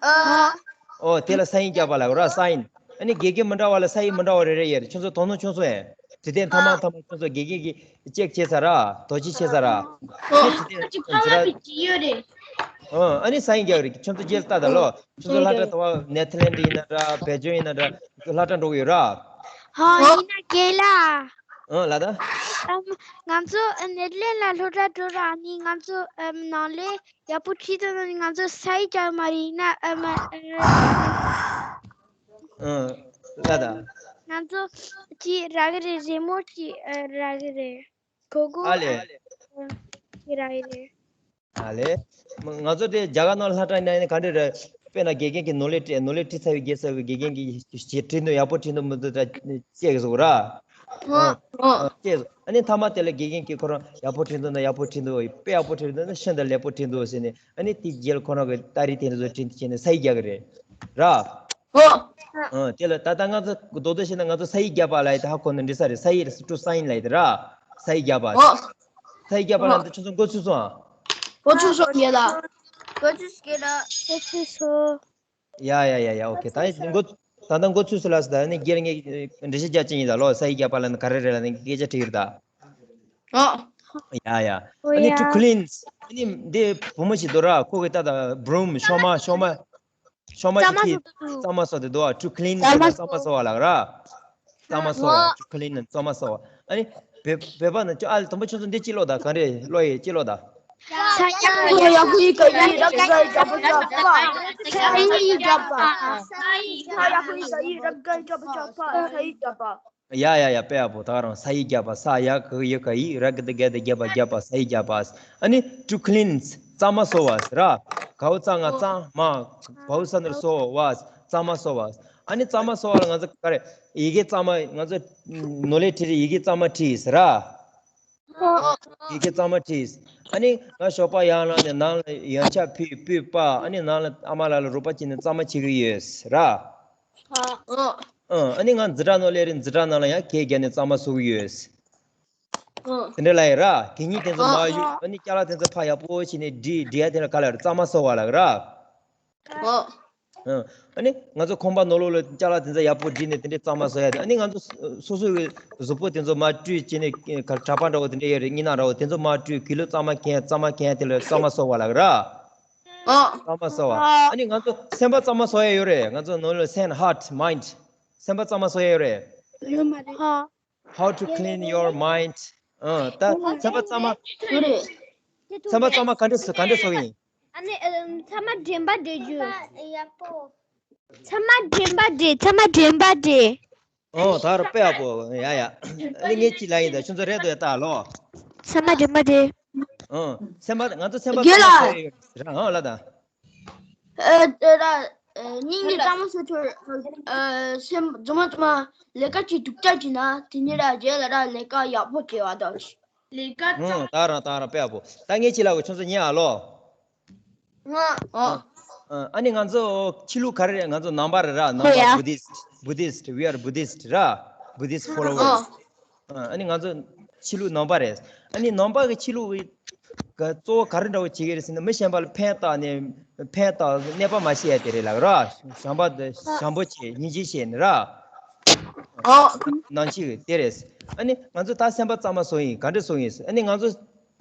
ཨ། ཨོ། དེ་ལ་ས་ཡིག་རྒྱག་པ་ལབ་ར། སང་ཡིན། ཨ་ནི་དགེ་རྒན་མི་འདྲ་བ་ལ་ས་ཡིག་མི་འདྲ་བ་རེ་རེ་ཡོད་རེད། ཁྱོད་ཚོ་དོ་སྣང་བྱུང་སོང་ངས། དེ་དེ་མཐའ་མ་མཐའ་མ་ཁྱོད་ཚོ་དགེ་རྒན་གྱིས་ཅེག་བྱས་ཚར་ར། དོ་ཅིག་བྱས་ཚར་ར། ཨ་ནི་དེ་དེ་ཚོ་ཨ་ནི་ས་ཡིག་རྒྱག་གི་རེད། ཁྱོད་ཚོ་རྗེས་ལ་ལྟ་ད་ལོ། ཁྱོད་ཚོ་སློབ་གྲྭ་དེ་བ་ནེ་ཐར་ལན་ཌི་ཡིན་ན་འདྲ། བེལ་ཇམ་ཡིན་ན་འདྲ། སློབ་གྲྭ་འགྲོ་གི་ཡོད་ར། ཧོ། ཡིན་ན་རྒན་ལགས། ཨང་། ལགས་ད། ཨམ། ང་ཚོ་ནེ་ཐར་ལན་ཌི་ལ་སློབ་གྲྭ་འགྲོ་ར། ཨ་ནི་ང་ཚོ་ཨམ་ནང་ལས་ཡག་པོ་བྲིས་ཐུབ་ན་ནི་ང་ཚོ་ས་ཡིག་རྒྱག་མ་རེད། ཡིན་ན་ཨ་མ་ཨ། ཨ། ལགས་ད། ང་ཚོ་ཅིག་རག་གི་རེད། རི་མོ་ཅིག་ཨ་རག་གི་རེད། གོ་གོ་ཨ་ལེ། ཨ་ཅིག་རག་གི་རེད། ཨ་ལེ། ང་ཚོ་དེ་རྒྱ་གར་ནང་སློབ་གྲྭ་ནང་ནས་ག་འདྲ་རེད། དཔེར་ན་དགེ་རྒན་གྱིས་ནོར་ལས་སྤྲད། ནོར་ལས་བྲིས་ཚར་བའི་རྗེས་ས་བའི་དགེ་རྒན་གྱིས་བྲིས་འདུག་ཡག་པོ་བྲིས་འདུག་མི་འདུག་ད་ཅེག་བཟོ་ར། ཨ། ཨ། ཅེག་བཟོ། ཨ་ནི་མཐའ་མ་དེ་ལ་དགེ་རྒན་གྱིས་ཁོ་རང་ཡག་པོ་བྲིས་འདུག་ན་ཡག་པོ་བྲིས་འདུག་དཔེ་ཡག་པོ་བྲིས་འདུག་ན་ཤིན་ཏུ་ལེགས་པོ་བྲིས་འདུག་ཟེར་ནས། ཨ་ནི་དེའི་རྗེས་ལ་ཁོ་རང་གི་ཏ་རིག་དེ་ཚོ་བྲིས་བྱས་ནས་ས་ཡིག་རྒྱག་གི་རེད། ར། ཨོ། ཨ། དེ་ལ་ད་ལྟ་ང་ཚོ་རྡོག་རྡོག་བཤད་ན་ང་ཚོ་ས་ཡིག་རྒྱག་པ་ལབ་ཡ་དེ་ཧ་གོ་ན་འགྲིག་ས་རེད། ས་ཡིག་རེད། ཀྲུ་སང་ཡིན་ལབ་ཡ་དེ་ར། ས་ཡིག་རྒྱག་པ། ཨོ། ས་ཡིག་རྒྱག་པ་ལབ་ཡ་དེ་ཁྱོད་ཚོ་མགོ་ཚོས་སོང་ཨ། མགོ་ཚོས་སོང་ངས་ལ། མགོ་ཚོས་སོང་ངས་ལ། མགོ་ཚོས་སོང་། ཡ་ཡ་ཡ་ཡ། ཨོ་ཁེ། ད་མགོ་ད་ལྟ་མགོ་ཚོས་སོང་ལབ་སོང་། ད་ནི་སྒེར་ངས་འགྲེལ་བཤད་རྒྱག་ཅིག་ཡིན་ད་ལོ། ས་ཡིག་རྒྱག་པ་ལབ་ན་ག་རེ་རེད་ལབ་ནས་སྐད་ཆ་དྲིས་ཡོད་ད། ཨོ། ཡ་ཡ། ཨོ་ཨ་ནི་ཡ། ཀྲུ་ཁི་ལིན། ཨ་ནི་འདི་བུ་མོ་ཞིག་འདུག་ར། ཁོ་གི་ད་ད་བྲུམ་ཤོག་མ་ཤོག་མ། ཤོག་མ་ཅིག་གིས་གཙང་མ་བཟོ་དེ་འདུག་ཨ། ཀྲུ་ཁི་ལིན་ཟེར་ན་གཙང་མ་བཟོ་བ་ལབ་ར། གཙང་མ་བཟོ་བ། ཀྲུ་ཁི་ལིན་ན་གཙང་མ་བཟོ་བ། ཨ་ནི་བོད་བོད་པ་ནི་ཅོ་ཨ་ལེ། དང་པོ་ཁྱོད་ཚོ་འདི་ཅི་ཀློག་ད། ག་རེ་ཀློག་ཡས། ཅི་ཀློག་ད། ས་ཡ་གུ་ཡི་ག་ཡི་ར་ག་གི་ག་པ་ཇ་པ། ས་ཡི་ག་པ། ས་ཡ་གུ་ཡི་ག་ཡི་ར་ག་གི་ག་པ་ཇ་པ། ས་ཡི་ག་པ། ཡ་ཡ་ཡ། དཔེ་ཡག་པོ། ད་རང་ས་ཡིག་རྒྱག་པ། ས་ཡ་ག་གི་ག་ཡི་ར་གི་གི་གི་གི་རྒྱག་པ་རྒྱག་པ། ས་ཡིག་རྒྱག་པ། ཨ་ནི་ཀྲུ་ཁི་ལིན། གཙང་མ་བཟོ་བ་ཟེར་ར། ག་འོག་གཙང་ང་གཙང་མ། བ་འོག་ས་ན་རོ་བཟོ་བ། གཙང་མ་བཟོ་བ། ཨ་ནི་གཙང་མ་བཟོ་བ་ལ་ང་ཚོ་ག་རེ། ཡི་གེ་གཙང་མ། ང་ཚོ་ནོར་ལས་བྲིས་རེད། ཡི་གེ་གཙང་མ་བྲིས་ཟེར་ར། ཡི་གེ་གཙང་མ་བྲིས། ཨ་ནི་ང་ཞོགས་པ་ཡར་ལངས་ནས་ནང་ལ་ཡོན་ཆབ་ཕུད་སྤོས་པ། ཨ་ནི་ནང་ལ་ཨ་མ་ལགས་ལ་རོགས་པ་བྱས་ནས་གཙང་མ་བྱེད་ཀྱི་ཡོད་ཟེར་ར། ཨ་ནི་ང་འཛིན་གྲྭ་ནང་སླེབས་རེད། འཛིན་གྲྭ་ནང་ལ་ཡང་གད་རྒྱག་ནས་གཙང་མ་བཟོ་གི་ཡོད་ཟེར། དེ་འདྲ་ལབ་ཡོད་ར། གད་སྙིགས་དེ་ཚོ་མར་གཡུག་ཨ་ནི་ཅ་ལག་དེ་ཚོ་ཕར་ཡག་པོ་བྱས་ནས་སྒྲིག་སྒྲིག་ཡ་དེ་ལ་ག་ལབ་རེད། གཙང་མ་བཟོ་བ་ལབ་ར། ཨ་ཨ་ནི་ང་ཚོ་ཁང་པ་ནང་ལོགས་ལ་ཅ་ལག་དེ་ཚོ་ཡག་པོ་བསྒྲིགས་ནས་དེ་འདྲའི་གཙང་མ་བཟོ་ཡ་དེ། ཨ་ནི་ང་ཚོ་སོ་སོ་གི་གཟུགས་པོ་དེ་ཚོ་མར་བཀྲུས་བྱས་ནས་ག་གྲྭ་པ་འདྲ་བོ་དེ་འདྲ་ཡོད་རེད། སྙིང་ནག་འདྲ་བོ་དེ་ཚོ་མར་བཀྲུས་གི་ལུ་གཙང་མ་གྱོན། གཙང་མ་གྱོན་དེ་ལ་གཙང་མ་བཟོ་བ་ལབ་ར། གཙང་མ་བཟོ་བ། ཨ་ནི་ང་ཚོ་སེམས་པ་གཙང་མ་བཟོ་ཡ་ཡོད་རེད། ང་ཚོ་ནང་ལོགས་སེམས། ཧར་ཊི། མའིན་ཌི། སེམས་པ་གཙང་མ་བཟོ་ཡ་ཡོད་རེད། ཡོད་མ་རེད། How to clean your mind. ཨ་ད་སེམས་པ་གཙང་མ། ཡོད་རེད། སེམས་པ་གཙང་མ་ག་འདྲ་བཟོ། ག་འདྲ་བཟོ་གི་ཡིན། ཨ་ནི་ཨ་ཚང་མ་དྲན་པ་བསྡད་རྒྱུ། ཚང་མ་དྲན་པ་བསྡད། ཚང་མ་དྲན་པ་བསྡད། ཨོ་ད་ར་དཔེ་ཡག་པོ། ཡ་ཡ། ཨ་ནི་ངས་ཅི་ལབ་ཡིན་ད། ཁྱོད་ཚོ་རེད་འདུག་ཡ་ད་ལོ། ཚང་མ་དྲན་པ་བསྡད། ཨོ་སེམས་པ། ང་ཚོ་སེམས་པ་རྒན་གཙང་མ་ལགས། བཟོ་ཡ་ཡོད་ར། ཨོ་ལ་ད། ཨ་ད་ར་ཨ་སྙིང་ནི་གཙང་མ་བཟོ་ཆོག་ཨ་སེམས་རྫུན་མ་རྫུན་མ་ལས་ཀ་ཅིག་སྡུག་ཅག་ཅིག་ན་དེ་ནི་ར་རྗེས་ལ་ར་ལས་ཀ་ཡག་པོ་བྱེད་པ་དང་། ལས་ཀ་ཨོ་ད་ར་ད་ར་དཔེ་ཡག་པོ། ད་ངས་ཅི་ལབ་གོ། ཁྱོད་ཚོ་ཉན་ཨ་ལོ། ཨ་ཨ་ནི་ང་ཚོ་ཆོས་ལུགས་ག་རེ་རེད། ང་ཚོ་ནང་པ་རེད་ར། ནང་པ། ཧོ་ཡ། Buddhist, Buddhist, we are Buddhist ར། Buddhist followers. ཨ་ཨ་ནི་ང་ཚོ་ཆོས་ལུགས་ནང་པ་རེད། ཨ་ནི་ནང་པ་གི་ཆོས་ལུགས་གི་གཙོ་བོ་ག་རེ་འདྲ་བོ་བྱེད་ཀྱི་རེད་ཟེར་ན། མི་གཞན་པ་ལ་ཕན་བཏགས་ནས། ཕན་བཏགས་གནོད་པ་མ་བྱེད་ཡ་དེ་རེད་ལབ་ར། བྱམས་པ་དེ། བྱམས་པོ་བྱེད། སྙིང་རྗེ་བྱེད་ནི་ར། ཨོ། ནང་ཆོས་དེ་རེད། ཨ་ནི་ང་ཚོ་ད་སེམས་པ་གཙང་མ་བཟོ་ཡིན། ག་འདྲ་བཟོ་ཡིན། ཨ་ནི་ང་ཚོ་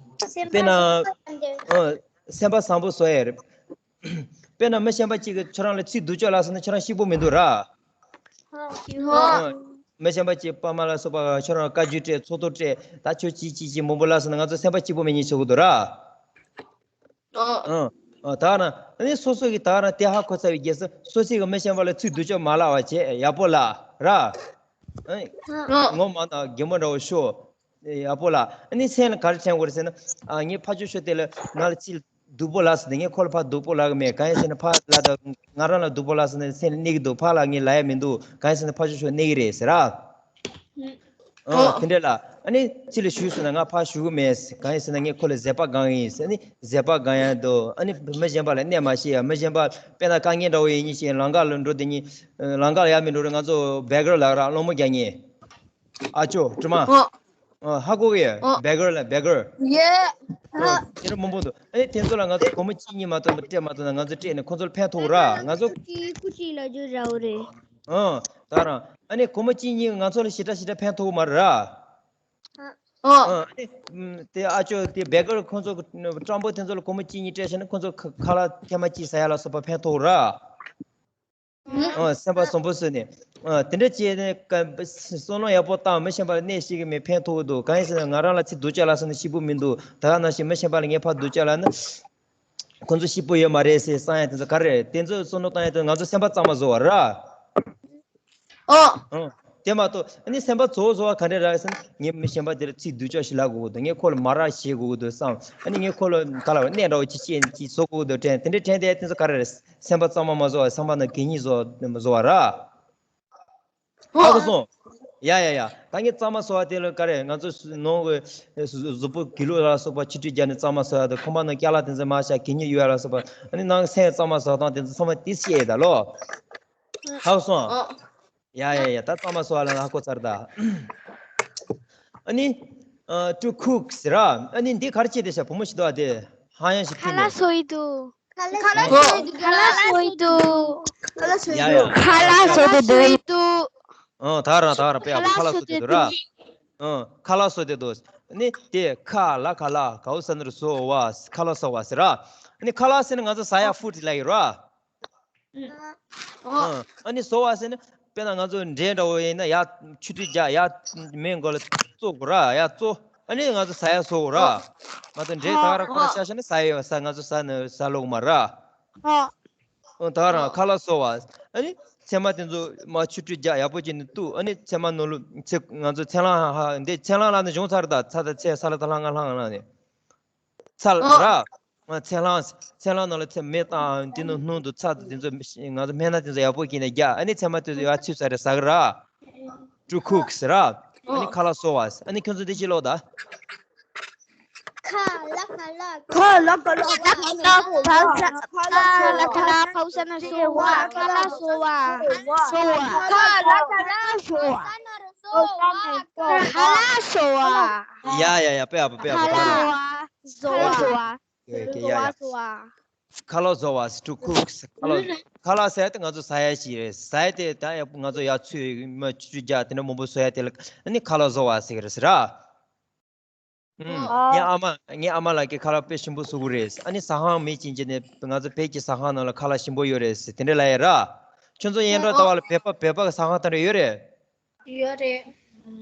དཔེར་ན། ཨ་སེམས་པ་བཟང་པོ་བཟོ་ཡ་རེད། དཔེར་ན་མི་གཞན་པ་གཅིག་གིས་ཁྱོད་རང་ལ་ཚིག་སྡུག་ཅག་ལབ་སོང་ན་ཁྱོད་རང་སྐྱིད་པོ་མི་འདུག་ར། ཨ་མི་གཞན་པ་གཅིག་ཕ་མ་ལ་སོགས་པ་ཁྱོད་རང་བཀའ་བཀྱོན་སྤྲད། ཚོགས་གཏམ་སྤྲད། ད་ཁྱོད་ཅི་ཅི་ཅི་མང་པོ་ལབ་སོང་ན་ང་ཚོ་སེམས་པ་སྐྱིད་པོ་མེད་མཁན་བཟོ་གི་འདུག་ར། ཨ་ཨ་ད་རང་ཨ་ནི་སོ་སོ་གི་ད་རང་དེ་ཧ་གོ་ཚར་བའི་རྗེས་སུ་སོ་སོ་གི་མི་གཞན་པ་ལ་ཚིག་སྡུག་ཅག་མ་ལབ་པ་བྱས། ཡག་པོ་ལབ་ར། ཨ་ངོ་མ་ན་རྒན་མོ་འདྲ་བོ་ཤོག་ཡག་པོ་ལབ། ཨ་ནི་སེམས་ལ་ག་རེ་དྲན་དགོས་རེད་ཟེར་ན། ཨ་ངའི་ཕ་ཆོས་ཤོག་དེ་ལ་ང་ལ་ཅི་སྡུག་པོ་ལབ་ཟེར་ནས་ངས་ཁོ་ལ་ཕར་སྡུག་པོ་ལབ་གི་མེད། གང་ཡིན་ཟེར་ན་ཕར་ལབ་དང་ང་རང་ལ་སྡུག་པོ་ལབ་ཟེར་ན་སེམས་ལ་གནོད་ཀྱི་འདུག་ཕར་ལ་ངས་ལབ་ཡ་མི་འདུག་གང་ཡིན་ཟེར་ན་ཕ་ཆོས་ཤོག་གནོད་ཀྱི་རེད་ཟེར་ར། ཨ་དེ་འདྲས་ལ། ཨ་ནི་ཅི་ལ་ཞུས་སོང་ན་ང་ཕར་ཞུ་གི་མེད། གང་ཡིན་ཟེར་ན་ངས་ཁོ་ལ་བཟོད་པ་སྒང་ཡིན་ཟེར། ཨ་ནི་བཟོད་པ་སྒང་ཡ་འདུག་ཨ་ནི་མི་གཞན་པ་ལ་གནོད་མ་བྱེད་ཡ། མི་གཞན་པ་དཔེར་ན་དཀའ་ངལ་འདྲ་བོ་ཡིན་ཉིན་ཞིག་ལམ་ཁ་ལ་འགྲོ་དེ་ཉིན། ལམ་ཁ་ལ་ཡ་མི་འགྲོ་རེད། ང་ཚོ་བེ་གར་ལབ་ར། སློང་མོ་རྒྱག་མཁན། ཨ་ཅོ་དྲི་མ། ཨ་ཧ་གོ་གི་ཡ། བེ་གར་ལ་བེ་གར། ཡེ། ཨ་དེ་འདྲ་མང་པོ་འདུག་ཨ་ནི་དེ་ཚོ་ལ་ང་ཚོ་སྒོར་མོ་གཅིག་གཉིས་མ་གཏོགས་སྤྲད་མ་ཐུབ་ན་ང་ཚོ་སྤྲད་ནས་ཁོ་ཚོ་ལ་ཕན་ཐོགས་ར། ང་ཚོ་ཅིག་སྐུ་ཅིག་ལ་རྒྱུ་ར་བོ་རེད། ཨ་ད་རང་ཨ་ནི་སྒོར་མོ་གཅིག་གཉིས་ང་ཚོ་ལ་ཞེ་དྲག་ཞེ་དྲག་ཕན་ཐོགས་མ་རེད་ར། ཨ་ཨ་ཨ་ནི་དེ་ཨ་ཅོ་དེ་བེ་གར་ཁོ་ཚོ་སྤྲང་པོ་དེ་ཚོ་ལ་སྒོར་མོ་གཅིག་གཉིས་སྤྲད་བྱས་ན་ཁོ་ཚོ་ཁ་ཁ་ལག་ཐེངས་མ་གཅིག་ཟ་ཡ་ལ་སོགས་པ་ཕན་ཐོགས་ར། ཨ་སེམས་པ་བཟང་པོ་བཟོས་ནས། ཨ་དེ་འདྲ་བྱས་ནས་ཀ་བསམ་བློ་ཡག་པོ་བཏང་། མི་གཞན་པ་ལ་གནོད་ཤེས་ཀྱི་མེད། ཕན་ཐོགས་ཀྱི་འདུག་གང་ཡིན་ཟེར་ན་ང་རང་ལ་ཚིག་སྡུག་ཅག་ལབ་སོང་ན་སྐྱིད་པོ་མི་འདུག་ད་ག་ནང་བཞིན་མི་གཞན་པ་ལ་ངས་ཕར་སྡུག་ཅག་ལབ་ན་ཁོ་ཚོ་སྐྱིད་པོ་ཡོད་མ་རེད་ཟེར་བསམ་ཡ་དེ་ཚོ་ག་རེ་རེད། དེ་ཚོ་བསམ་བློ་བཏང་ཡ་དེ་ང་ཚོ་སེམས་པ་གཙང་མ་བཟོ་བ་ར། ཨོ། ཨང་། དེ་མ་གཏོགས་ཨ་ནི་སེམས་པ་ཚོ་བཟོ་བ་ག་འདྲ་རེད་ཟེར་ན། ངས་མི་གཞན་པ་དེ་ལ་ཚིག་སྡུག་ཅག་ཞིག་ལབ་དགོས་ཀྱི་འདུག་ངས་ཁོ་ལ་མ་རབས་བྱེད་དགོས་ཀྱི་འདུག་བསམ། ཨ་ནི་ངས་ཁོ་ལ་ག་ལ་བ་གནོད་འདྲ་བོ་ཅིག་བྱེད་ཅིག་བཟོ་དགོས་ཀྱི་འདུག་དྲན། དེ་འདྲའི་དྲན་དེ་དེ་ཚོ་ག་རེ་རེད། སེམས་པ་གཙང་མ་མ་བཟོ་བ། སེམས་པ་ནང་གད་སྙིགས་བཟོ་བཟོ་བ་ར། ཧ་གོ་སོང་། ཡ་ཡ་ཡ། ད་ངས་གཙང་མ་བཟོ་བ་དེ་ལ་ག་རེ། ང་ཚོ་ནང་གི་གཟུགས་པོ་གི་ལུ་ལ་སོགས་པ་ཆུ་དྲི་བརྒྱབ་ནས་གཙང་མ་བཟོ་ཡ་དང་། ཁང་པ་ནང་ཅ་ལག་དེ་ཚོ་མར་བཞག་གད་སྙིགས་གཡུག་ཡ་ལ་སོགས་པ། ཨ་ནི་ནང་སེམས་གཙང་མ་བཟོ་སྟངས་དེ་ཚོ་ཚང་མ་དེ་བཤད་ཡོད་ད་ལོ། ཧ་གོ་སོང་། ཡ་ཡ་ཡ། ད་གཙང་མ་བཟོ་བ་ལ་ཧ་གོ་ཚར་ད། ཨ་ནི་ཨ་to cook ཟེར་ར། ཨ་ནི་འདི་ག་རེ་བྱས་ཏེ་ཤ་བུ་མོ་ཞིག་འདུག་ཨ། དེ་ཧ་ཡང་ཞིག་ཁ་ལག་བཟོ་ཡི་འདུག་ཁ་ལག་བཟོ་ཡི་འདུག་ཁ་ལག་བཟོ་ཡི་འདུག་ཁ་ལག་བཟོ་ཡི་འདུག་ཡ་ཡ། ཁ་ལག་བཟོ་ཡི་འདུག་ཨ་ད་རང་ད་རང་དཔེ་ཡག་པོ་ཁ་ལག་བཟོ་ཡི་འདུག་ར། ཨ་ཁ་ལག་བཟོ་ཡི་འདུག་ཨ་ནི་དེ་ཁ་ལ་ཁ་ལ་གའུ་ས་ནུ་རུ་བཟོ་བ། ཁ་ལག་བཟོ་བ་ཟེར་ར། ཨ་ནི་ཁ་ལག་ཟེར་ན་ང་ཚོ་ཟ་ཡ་ཧྥུཌ་ལ་ཡོད་ར། ཨ་ཨ་ནི་བཟོ་བ་ཟེར་ན་དཔེར་ན་ང་ཚོ་འབྲས་འདྲ་བོ་ཡིན་ན་ཡར་ཆུ་དྲི་རྒྱག་ཡར་མེ་མགོ་ལ་བཙོ་དགོས་ར། ཡར་བཙོ་ཨ་ནི་ང་ཚོ་ཟ་ཡ་བཟོ་དགོས་ར། མ་གཏོགས་འབྲས་ད་ག་རང་ཁོ་རང་ཤ་ཤ་ནི་ཟ་ཡ་ཡོད་ས། ང་ཚོ་ཟ་ནི་ཟ་ལོག་མ་ར། ཨ་ད་ག་རང་ཁ་ལག་བཟོ་བ། ཨ་ནི་ཚལ་མ་དེ་ཚོ་མར་ཆུ་དྲི་རྒྱག་ཡག་པོ་བྱས་ནས་གཏུབ། ཨ་ནི་ཚལ་མ་ནང་ལོགས་ཚལ་ང་ཚོ་ཚལ་རླངས་ཧ་ཧ་འདི་ཚལ་རླངས་ལ་ནི་བྱུང་ཚར་ད། ཚ་ད་ཚལ་ས་ལ་ད་ལྷང་ང་ལྷང་ང་ལ་ནི། ཚལ་ར། ཨ། ཚལ་སླང་། ཚལ་སླང་ནང་ལ་ཚལ་མེ་བཏང་། དེ་ནང་སྣུམ་དང་ཚྭ་དང་དེ་ཚོ་ང་ཚོ་སྨན་སྣ་དེ་ཚོ་ཡག་པོ་བསྐྱིས་ནས་རྒྱག་ཨ་ནི་ཚལ་མ་དེ་ཚོ་ཡར་ཚུད་ཚར་རེད་ཟ་གི་ར། To cook ཟེར་ར། ཨ་ནི་ཁ་ལག་བཟོ་བ་ཟེར། ཨ་ནི་ཁྱོད་ཚོ་འདི་ཅི་ཀློག་ད། ཁ་ལག་ཁ་ལག་ཁ་ལག་ཁ་ལག་ཕ་ས་ཁ་ལག་ཁ་ལག་ཕ་ས་ན་བཟོ་བ། ཁ་ལག་བཟོ་བ། བཟོ་བ། ཁ་ལག་ཁ་ལག་བཟོ་བ། ཁ་ལག་བཟོ་བ། ཡ་ཡ་ཡ། དཔེ་ཡག་པོ། དཔེ་ཡག་པོ། ད་རང་། ཁ་ལག་བཟོ་བ། བཟོ་བ། ཡ་ཡ། བཟོ་བ། ཁ་ལག་བཟོ་བ། To cook ཁ་ལག་ཁ་ལག་ཟེར་ཡ་དེ་ང་ཚོ་ཟ་ཡ་ཞིག་རེད། ཟ་ཡ་དེ་ད་ཡ་ང་ཚོ་ཡར་ཚུད་མ་བཅུ་རྒྱག་དེ་འདྲ་མང་པོ་བཟོ་ཡ་དེ་ལ་ཨ་ནི་ཁ་ལག་བཟོ་བ་ཟེར་གི་རེད་ཟེར་ར། ཨུམ། ཨ། ངའི་ཨ་མ། ངའི་ཨ་མ་ལགས་ཀྱིས་ཁ་ལག་དཔེ་ཞིམ་པོ་བཟོ་གི་རེད། ཨ་ནི་ཟ་ཁང་མེད་ཅིང་ཅི་ནས་ང་ཚོ་བོད་ཀྱི་ཟ་ཁང་ནང་ལ་ཁ་ལག་ཞིམ་པོ་ཡོད་རེད་ཟེར་དེ་འདྲ་ལབ་ཡ་ར། ཁྱོད་ཚོ་ཡན་གྲོགས་ལྟ་བ་ལ་བོད་པ་བོད་པ་གི་ཟ་ཁང་དེ་འདྲ་ཡོད་རེད། ཡོད་རེད།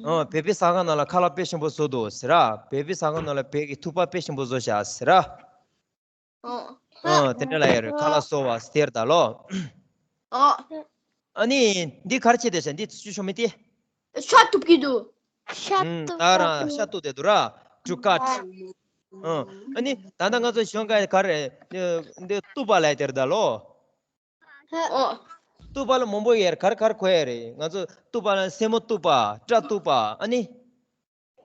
ཨོ། བོད་པའི་ཟ་ཁང་ནང་ལ་ཁ་ལག་དཔེ་ཞིམ་པོ་བཟོ་འདུག་ཟེར་ར། བོད་པའི་ཟ་ཁང་ནང་ལ་བོད་ཀྱི་ཐུག་པ་དཔེ་ཞིམ་པོ་བཟོ་བཞག་ཟེར་ར། ཨོ། ཨོ། དེ་འདྲ་ལབ་ཡ་རེད། ཁ་ལག་བཟོ་བ་ཟེར་ད་ལོ། ཨོ། ཨ་ནི་འདི་ག་རེ་བྱས་བསྡད་ཤག་འདི་ཚོ་ཆུ་ཤོག་མི་དེ། ཤ་གཏུབ་ཀྱི་འདུག་ཤ་ཨུམ། གཏུབ་ད་རང་ཤ་གཏུབ་བསྡད་འདུག་ར། To cut ཨོ། ཨ་ནི་ད་ལྟ་ང་ཚོ་ཞོགས་ཀ་ག་རེ། འདི་གཏུབ་པ་ལབ་དེ་རེད་ད་ལོ། ཨོ། གཏུབ་པ་ལ་མང་པོ་ཡོད་རེད། ག་རེ་ག་རེ་གོ་ཡ་རེད། ང་ཚོ་གཏུབ་པ་ལ་སེན་མོ་གཏུབ་པ། སྐྲ་གཏུབ་པ། ཨ་ནི།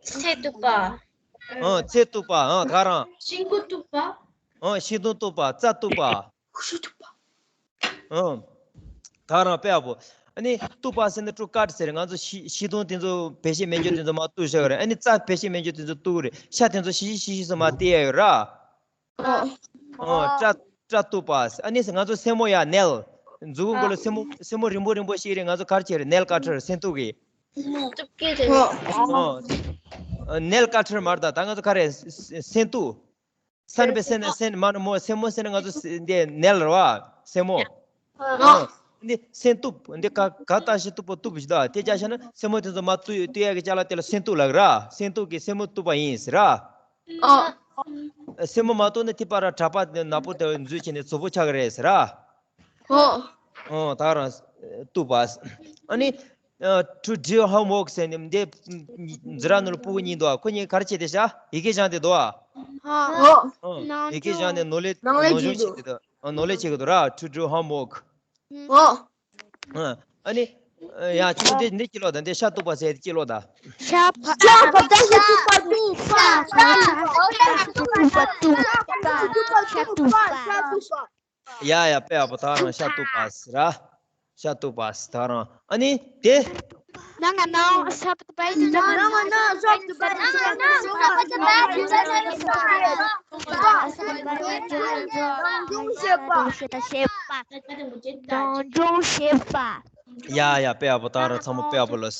ཚེ་གཏུབ་པ། ཨོ། ཚེ་གཏུབ་པ། ཨོ། ད་རང་། ཤིང་ཀུ་གཏུབ་པ། ཨོ། ཤིང་སྡོང་གཏུབ་པ། རྩྭ་གཏུབ་པ། ཤིང་གཏུབ་པ། ཨོ། ད་རང་དཔེ་ཡག་པོ། ཨ་ནི་གཏུབ་པ་ཟེར་ན་to cut ཟེར། ང་ཚོ་ཤིང་ཤིང་སྡོང་དེ་ཚོ་བེད་སྤྱོད་མེད་རྒྱུ་དེ་ཚོ་མར་གཏུབ་བཞག་གི་རེད། ཨ་ནི་རྩྭ་བེད་སྤྱོད་མེད་རྒྱུ་དེ་ཚོ་གཏུབ་གི་རེད། ཤ་དེ་ཚོ་ཤིག་ཤིག་ཤིག་ཤིག་ཚོ་མར་སྟེར་ཡ་ཡོད་ར། ཨོ། ཨོ། སྐྲ་སྐྲ་གཏུབ་པ། ཨ་ནི་ང་ཚོ་སེན་མོ་ཡ་ནེལ། མཛུབ་གུ་མགོ་ལ་སེན་མོ་སེན་མོ་རིང་པོ་རིང་པོ་ཞིག་རེད། ང་ཚོ་ག་རེ་བྱེད་རེད། ནེལ་ཀ་ཊར་སེན་གཏུབ་ཀྱི། གཏུབ་ཀྱི་རེད། ཨོ། ནེལ་ཀ་ཊར་མ་རེད་ད། ད་ང་ཚོ་ག་རེ་སེན་གཏུབ། སེན་པའི་སེན་ན་སེན་མ་ནི་མོ་སེན་མོ་སེན་ན་ང་ཚོ་འདི་ནེལ་རེད་བ། སེན་མོ། ཨོ། འདི་སེན་གཏུབ། འདི་ག་ག་ལྟ་ཞིག་གཏུབ་པོ་གཏུབ་ཞིག་ད་དེ་བྱ་ཤ་ན་སེན་མོ་དེ་ཚོ་མར་གཏུབ་གཏུབ་ཡ་གི་ཅ་ལག་དེ་ལ་སེན་གཏུབ་ལབ་ར། སེན་གཏུབ་ཀྱི་སེན་མོ་གཏུབ་པ་ཡིན་ཟེར་ར། ཨོ། སེན་མོ་མ་གཏུབ་ན་དེ་པར་གྲྭ་པ་ནག་པོ་དེ་འཛུལ་བྱས་ནས་མཛུབ་པོ་ཆག་གི་རེད་ཟེར་ར། ཨོ། ཨོ། ད་རང་གཏུབ་པ། ཨ་ནི། ཨ། to do homework ཟེར་ནས་འདི་འཛིན་གྲྭ་ནང་ལ་སྤུ་གུ་གཉིས་འདུག་ཁོ་གཉིས་ག་རེ་བྱེད་དེ་ཤག་ཡི་གེ་སྦྱང་བསྡད་འདུག་ཨོ། ཨོ། ཡི་གེ་སྦྱང་ནས་ནོར་ལས་ནོར་སྦྱོང་བྱེད་ཀྱི་འདུག་ཨ། ནོར་ལས་བྱེད་ཀྱི་འདུག་ར། to do homework ཨོ། ཨ་ནི། ཡ་ཁྱོད་འདི་འདི་ཅི་ཀློག་དང་འདི་ཤ་གཏུབ་པ་ཟེར་ཅི་ཀློག་དང་། ཤ་བ་ཤ་བ་ཤ་བ་ཤ་བ་ཤ་བ་ཤ་བ། ཡ་ཡ། དཔེ་ཡག་པོ། ད་རང་ཤ་གཏུབ་པ་ཟེར་ར། ཤ་གཏུབ་པ་ཟེར་ད་རང་། ཨ་ནི་དེ། ནང་ང་ནང་ཤ་བ་ཤ་བ་ནང་ང་ནང་ཤ་བ་ཤ་བ་ཤ་བ་ཤ་བ། ཡ་ཡ། དཔེ་ཡག་པོ། ད་རང་ཚང་མ་དཔེ་ཡག་པོ་ལོས།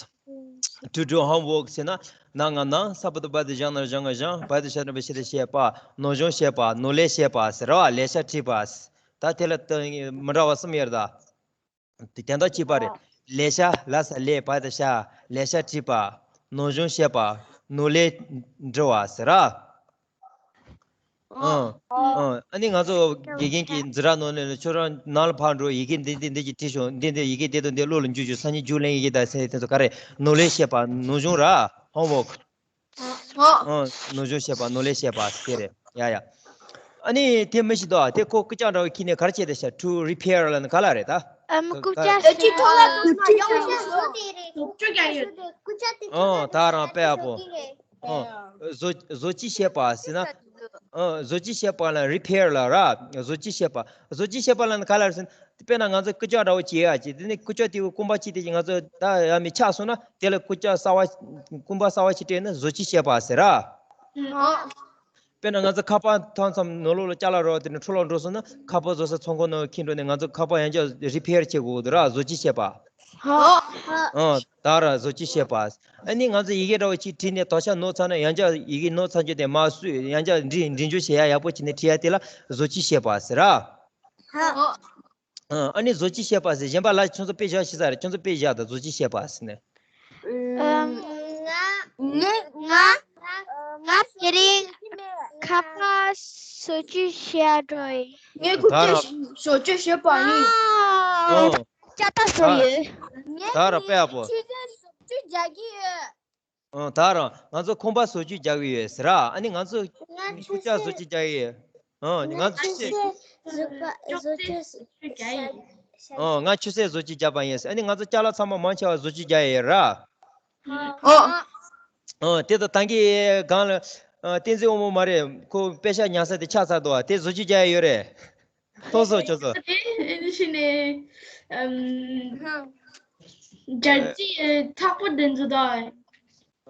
To do homework ཟེར་ན། ན་ང་ན། ས་བ་ད་བ་ད་ཞ་ན་ཞ་ང་ཞང་། བ་ད་ཤ་ན་བ་ཤ་ད་བཤད་པ། ནོར་སྦྱོང་བཤད་པ། ནོར་ལས་བཤད་པ་ཟེར་ར་བ། ལས་བྱ་བྲིས་པ། ད་དེ་ལ་ད་མི་འདྲ་བ་གསུམ་ཡོད་རེད་ད། དེ་དོན་དག་གཅིག་པ་རེད། ལས་བྱ་ལ་ས་ལས་བ་ད་བྱ། ལས་བྱ་བྲིས་པ། ནོར་སྦྱོང་བཤད་པ། ནོར་ལས་འབྲི་བ་ཟེར་ར། ཨང་། ཨང་། ཨ་ནི་ང་ཚོ་དགེ་རྒན་གྱིས་འཛིན་གྲྭ་ནང་ནས་ཁྱོད་རང་ནང་ལ་ཕར་འགྲོ། ཡི་གེ་འདི་འདི་འདི་གྱིས་བྲིས་ཤོག་འདི་འདི་ཡི་གེ་འདི་དང་འདི་བློ་ལ་འཇུག་ཤོག་སང་ཉིན་རྒྱུགས་ལེན་ཡི་གེ་དང་ཟེར་དེ་ཚོ་ག་རེ། ནོར་ལས་བཤད་པ། ནོར་སྦྱོང་ར། homework ཨང་། ནོར་སྦྱོང་བཤད་པ། ནོར་ལས་བཤད་པ་དེ་རེད། ཡ་ཡ། ཨ་ནི་དེ་མི་ཤེས་དོ། དེ་ཁོ་རྐུབ་བཀྱག་འདྲ་བོ་ཁྱེར་ནས་ག་རེ་བྱས་ཏེ་ཤག to repair ལབ་ན་ག་ལ་རེད་ད། ཨམ། རྐུབ་བཀྱག་ཨེ་ཅི་ཐོག་ལ་ཐུག་མ་ཡོང་ཤེས་བཟོ་དེ་རེད། ཨང་། ད་རང་དཔེ་ཡག་པོ། ཨང་། བཟོ་བཟོ་བཅོས་བྱས་པ་ཟེར་ན། ཨང་། བཟོ་བཅོས་བྱས་པ་ལ་repair ལབ་ར། བཟོ་བཅོས་བྱས་པ། བཟོ་བཅོས་བྱས་པ་ལབ་ན་ག་ལ་རེད་ཟེར་ན། དཔེར་ན་ང་ཚོ་རྐུབ་བཀྱག་འདྲ་བོ་བྱས་ཡ་ཅིག་དེ་ནས་རྐུབ་བཀྱག་དེ་གི་རྐང་པ་གཅིག་དེ་ཅིག་ང་ཚོ་ད་ཡ་མི་ཆག་སོང་ན་དེ་ལ་རྐུབ་བཀྱག་གསར་བ། རྐང་པ་གསར་བ་ཞིག་སྤྲད་ན་བཟོ་བཅོས་བྱས་པ་ཟེར་ར། དཔེར་ན་ང་ཚོ་ཁ་པར་མཐའ་མཚམས་ནང་ལོགས་ལ་ཅ་ལག་རོ་དེ་ནས་འཕྲོ་བརླག་འགྲོ་སོང་ན་ཁ་པར་བཟོ་ས་ཚོང་ཁང་ནང་འཁྱེར་འགྲོ་ནས་ང་ཚོ་ཁ་པར་ཡང་བསྐྱར་repair བྱེད་དགོས་འདུག་ར། བཟོ་བཅོས་བྱས་པ། ཨང་། ད་ར་བཟོ་བཅོས་བྱས་པ། ཨ་ནི་ང་ཚོ་ཡི་གེ་འདྲ་བོ་ཅིག་བྲིས་ནས་དོགས་ཆ་ནོར་ཚར་ན་ཡང་བསྐྱར་ཡི་གེ་ནོར་ཚར་རྒྱུ་དེ་མར་བཟོས་ཡང་བསྐྱར་འབྲི་འབྲི་འཇུག་བྱེད་ཡ་ཡག་པོ་བྱས་ནས་བྲིས་ཡ་དེ་ལ་བཟོ་བཅོས་བྱས་པ་ཟེར་ར། ཨང་། ཨ་ནི་བཟོ་བཅོས་བྱས་པ་ཟེར། གཞན་པ་ལ་ཁྱོད་ཚོ་དཔེ་བཞག་ཤེས་ས་རེད། ཁྱོད་ཚོ་དཔེ་བཞག་དང་བཟོ་བཅོས་བྱས་པ་ཟེར་ནས། ཨམ། ང་ང་ང་དེ་རིང་ཁ་པར་བཟོ་བཅོས་བྱེད་འགྲོ་ཡིན། ངས་རྐུབ་བཀྱག་བཟོ་བཅོས་བྱས་པ་ཡིན། ཨང་། ཅ་ལག་བཟོ་ཡོད། ད་ར་དཔེ་ཡག་པོ། ཆུ་ཚོད་བཟོ་བཅོས་རྒྱག་གི་ཡོད། ཨང་། ད་རང་ང་ཚོ་ཁང་པ་བཟོ་བཅོས་རྒྱག་གི་ཡོད་ཟེར་ར། ཨ་ནི་ང་ཚོ་ང་ཆུ་རྐུབ་བཀྱག་བཟོ་ཚོད་བཅོས་རྒྱག་གི་ཡོད། ཨོ་ང་ང་ཚོ་ཆུ་ཆུ་ཚོད་ཚོད་བཟོ་བཅོས་བཟོ་བཅོས་ཤུགས་རྒྱག་ཡིན། ཨོ་ང་ཆུ་ཚོད་བཟོ་བཅོས་རྒྱག་པ་ཡིན། ཨ་ནི་ང་ཚོ་ཅ་ལག་ཚང་མ་མང་ཆེ་བ་བཟོ་བཅོས་རྒྱག་ཡས་ར། ཨོ། ཨོ་དེ་དང་ད་གིན་གང་ལ་ཨ་བསྟན་འཛིན་དབང་མོ་མ་རེད། ཁོ་པེ་ཤག་ཉར་ས་དེ་ཆགས་ཚར་འདུག་དེ་བཟོ་བཅོས་རྒྱག་ཡས་ཡོད་རེད། ཐོག་སོ་ཁྱོད་ཚོ། དེ་ནི་ཤི་ནས་ཨམ་རྒྱལ་སྤྱིའི་ཐག་པ་དེ་ཚོ་དང་།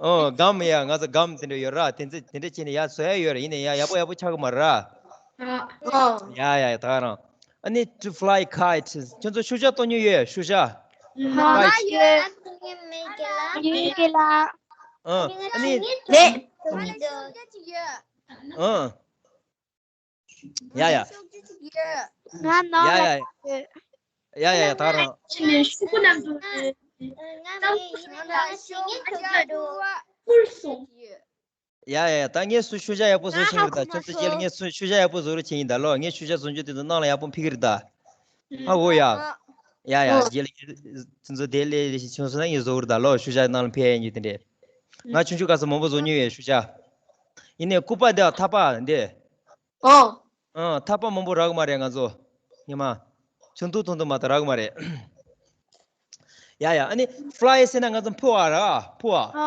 ཨོ་སྒམ་ཡ་ང་ཚོ་སྒམ་དེ་འདྲ་ཡོད་ར། དེ་ཚོ་དེ་འདྲ་བྱས་ནས་ཡ་བཟོ་ཡ་ཡོད་ར། ཡིན་ནའི་ཡ་ཡག་པོ་ཡག་པོ་ཆགས་གི་མ་རེད་ར། ཨ། ཡ་ཡ་ད་ག་རང་། ཨ་ནི་to fly kite ཁྱོད་ཚོ་ཤུགས་རྒྱག་གཏོང་མྱོང་ཡོད། ཤུགས་རྒྱག་ཧ་ཡོད། ཡོད་ཀྱི་ལ། ཨ་ཨ་ནི་ལེ། ཨ། ཡ་ཡ། ང་ནང་ཡ་ལ་ཡ་ཡོད། ཡ་ཡ་ཡ་ད་རང་། ཤི་ནས་ཤུ་གུ་རྣམས་དུ་ང་མི་ཡིན་ན་ཤི་ངེས་ཐུབ་ཀྱི་འགྲོ། ཁུར་སོང་། ཡ་ཡ་ཡ་ད་ངས་སུ་ཤུ་ཤ་ཡག་པོ་བཟོ་ཤེས་ཀྱི་རེད་ད། ཁྱོད་ཚོ་རྗེས་ལ་ངས་སུ་ཤུ་ཤ་ཡག་པོ་བཟོ་རོགས་བྱེད་ཡིན་ད་ལོ། ངས་ཤུ་ཤ་བཟོ་རྒྱུ་དེ་ཚོ་ནང་ལ་ཡག་པོ་ཕིག་གི་རེད་ད། ཧ་གོ་ཡ། ཡ་ཡ་རྗེས་ལ་ཁྱོད་ཚོ་དེ་ལས་ཤི་ཆུང་སོང་ན་ངས་བཟོ་གི་རེད་ད་ལོ། ཤུ་ཤ་ནང་ལ་ཕེབས་ཡ་ཡིན་རྒྱུ་དེ་འདྲས། ང་ཆུང་ཆུང་སྐབས་སུ་མང་པོ་བཟོ་མྱོང་ཡོད་ཤུ་ཤ། ཡིན་ནའི་སྐུད་པ་འདི་ཐག་པ་འདི། ཨོ། ཨ་ཐག་པ་མང་པོ་རག་གི་མ་རེད་ང་ཚོ། ཉི་མ། ཆུང་དུས་ཐུང་དུ་མ་ད་རག་གི་མ་རེད། ཡ་ཡ་ཨ་ནི་fly ཟེར་ན་ང་ཚོ་འཕུར་བ་ར་འཕུར་བ།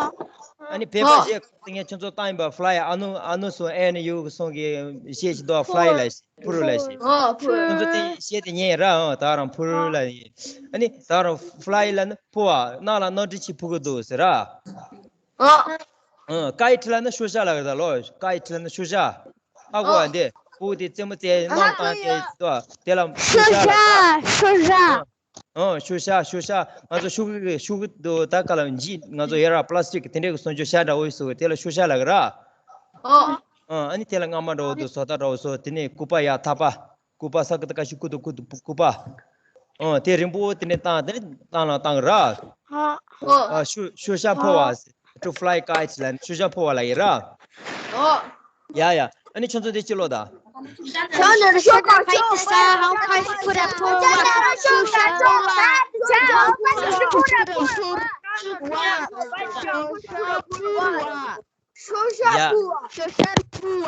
ཨ་ནི་བོད་པ་ཨོ། ཞེས་ཁོང་ཚོ་ངས་ཁྱོད་ཚོ་བཏང་ཡིན་པ་fly ཨ་ནུ་ཨ་ནུ་སོང་ཨེ་ནི་ཡུ་སོང་གི་ཞེས་ཤིག་འདུག fly ལ་འཕུར་ལ་ཞེས། ཨོ་འཕུར། ཁྱོད་ཚོ་དེ་བཤད་དེ་ཉན་ར་ཨ་ད་རང་འཕུར་ལ་ཡིན། ཨ་ནི་ད་རང་fly ལ་ནི་འཕུར་བ་ནང་ལ་གནམ་གྲུ་ཅིག་འཕུར་གི་འདུག་ཟེར་ར། ཨ། ཨ། kite ལ་ནི་ཤུ་ཤ་ལ་གི་ད་ལོ། kite ལ་ནི་ཤུ་ཤ། ཨ་གོ་ཨ་འདི། སྤུ་དེ་རྩེ་མོ་རྩེ་ནང་བཏང་དེ་དོ། དེ་ལ་ཤུ་ཤ་ལ་གི་ད། ཤུ་ཤ། ཨ། ཤུ་ཤ་ཤུ་ཤ་ང་ཚོ་ཤུ་གུ་གི་ཤུ་གུ་དུ་ད་ག་ལ་འཇི་ང་ཚོ་ཡ་ར་པ་ལ་སི་ཊིག་དེ་འདྲས་གི་སོན་ཆུ་ཤ་འདྲ་བོ་ཡི་སུ་གི་དེ་ལ་ཤུ་ཤ་ལ་གི་ར། ཨ། ཨ་ནི་དེ་ལ་རྔ་མ་འདྲ་བོ་དུ་བཟོ་ལྟ་འདྲ་བོ་བཟོ་དེ་ནས་སྐུད་པ་ཡ་ཐག་པ། སྐུད་པ་ས་ཀི་ཏི་ཀ་ཤི་ཀུ་ཏུ་ཀུ་ཏུ་སྐུད་པ། ཨོ་དེ་རིང་པོ་དེ་ནས་བཏང་དེ་ནས་བཏང་ལ་བཏང་ར། ཨ་ཤུ་ཤུ་ཤ་འཕུར་བ། to fly kite ལ་ཤུ་ཤ་འཕུར་བ་ལ་ཡིན་ར། ཡ་ཡ་ཨ་ནི་ཁྱོད་ཚོ་དེ་ཅི་ལོ་ད། ཤུ་ཤ་ཕུར་བ། ཤུ་ཤ་ཕུར་བ། ཤུ་ཤ་ཕུར་བ། ཤུ་ཤ་ཕུར་བ། ཡ། ཤུ་ཤ་ཕུར་བ།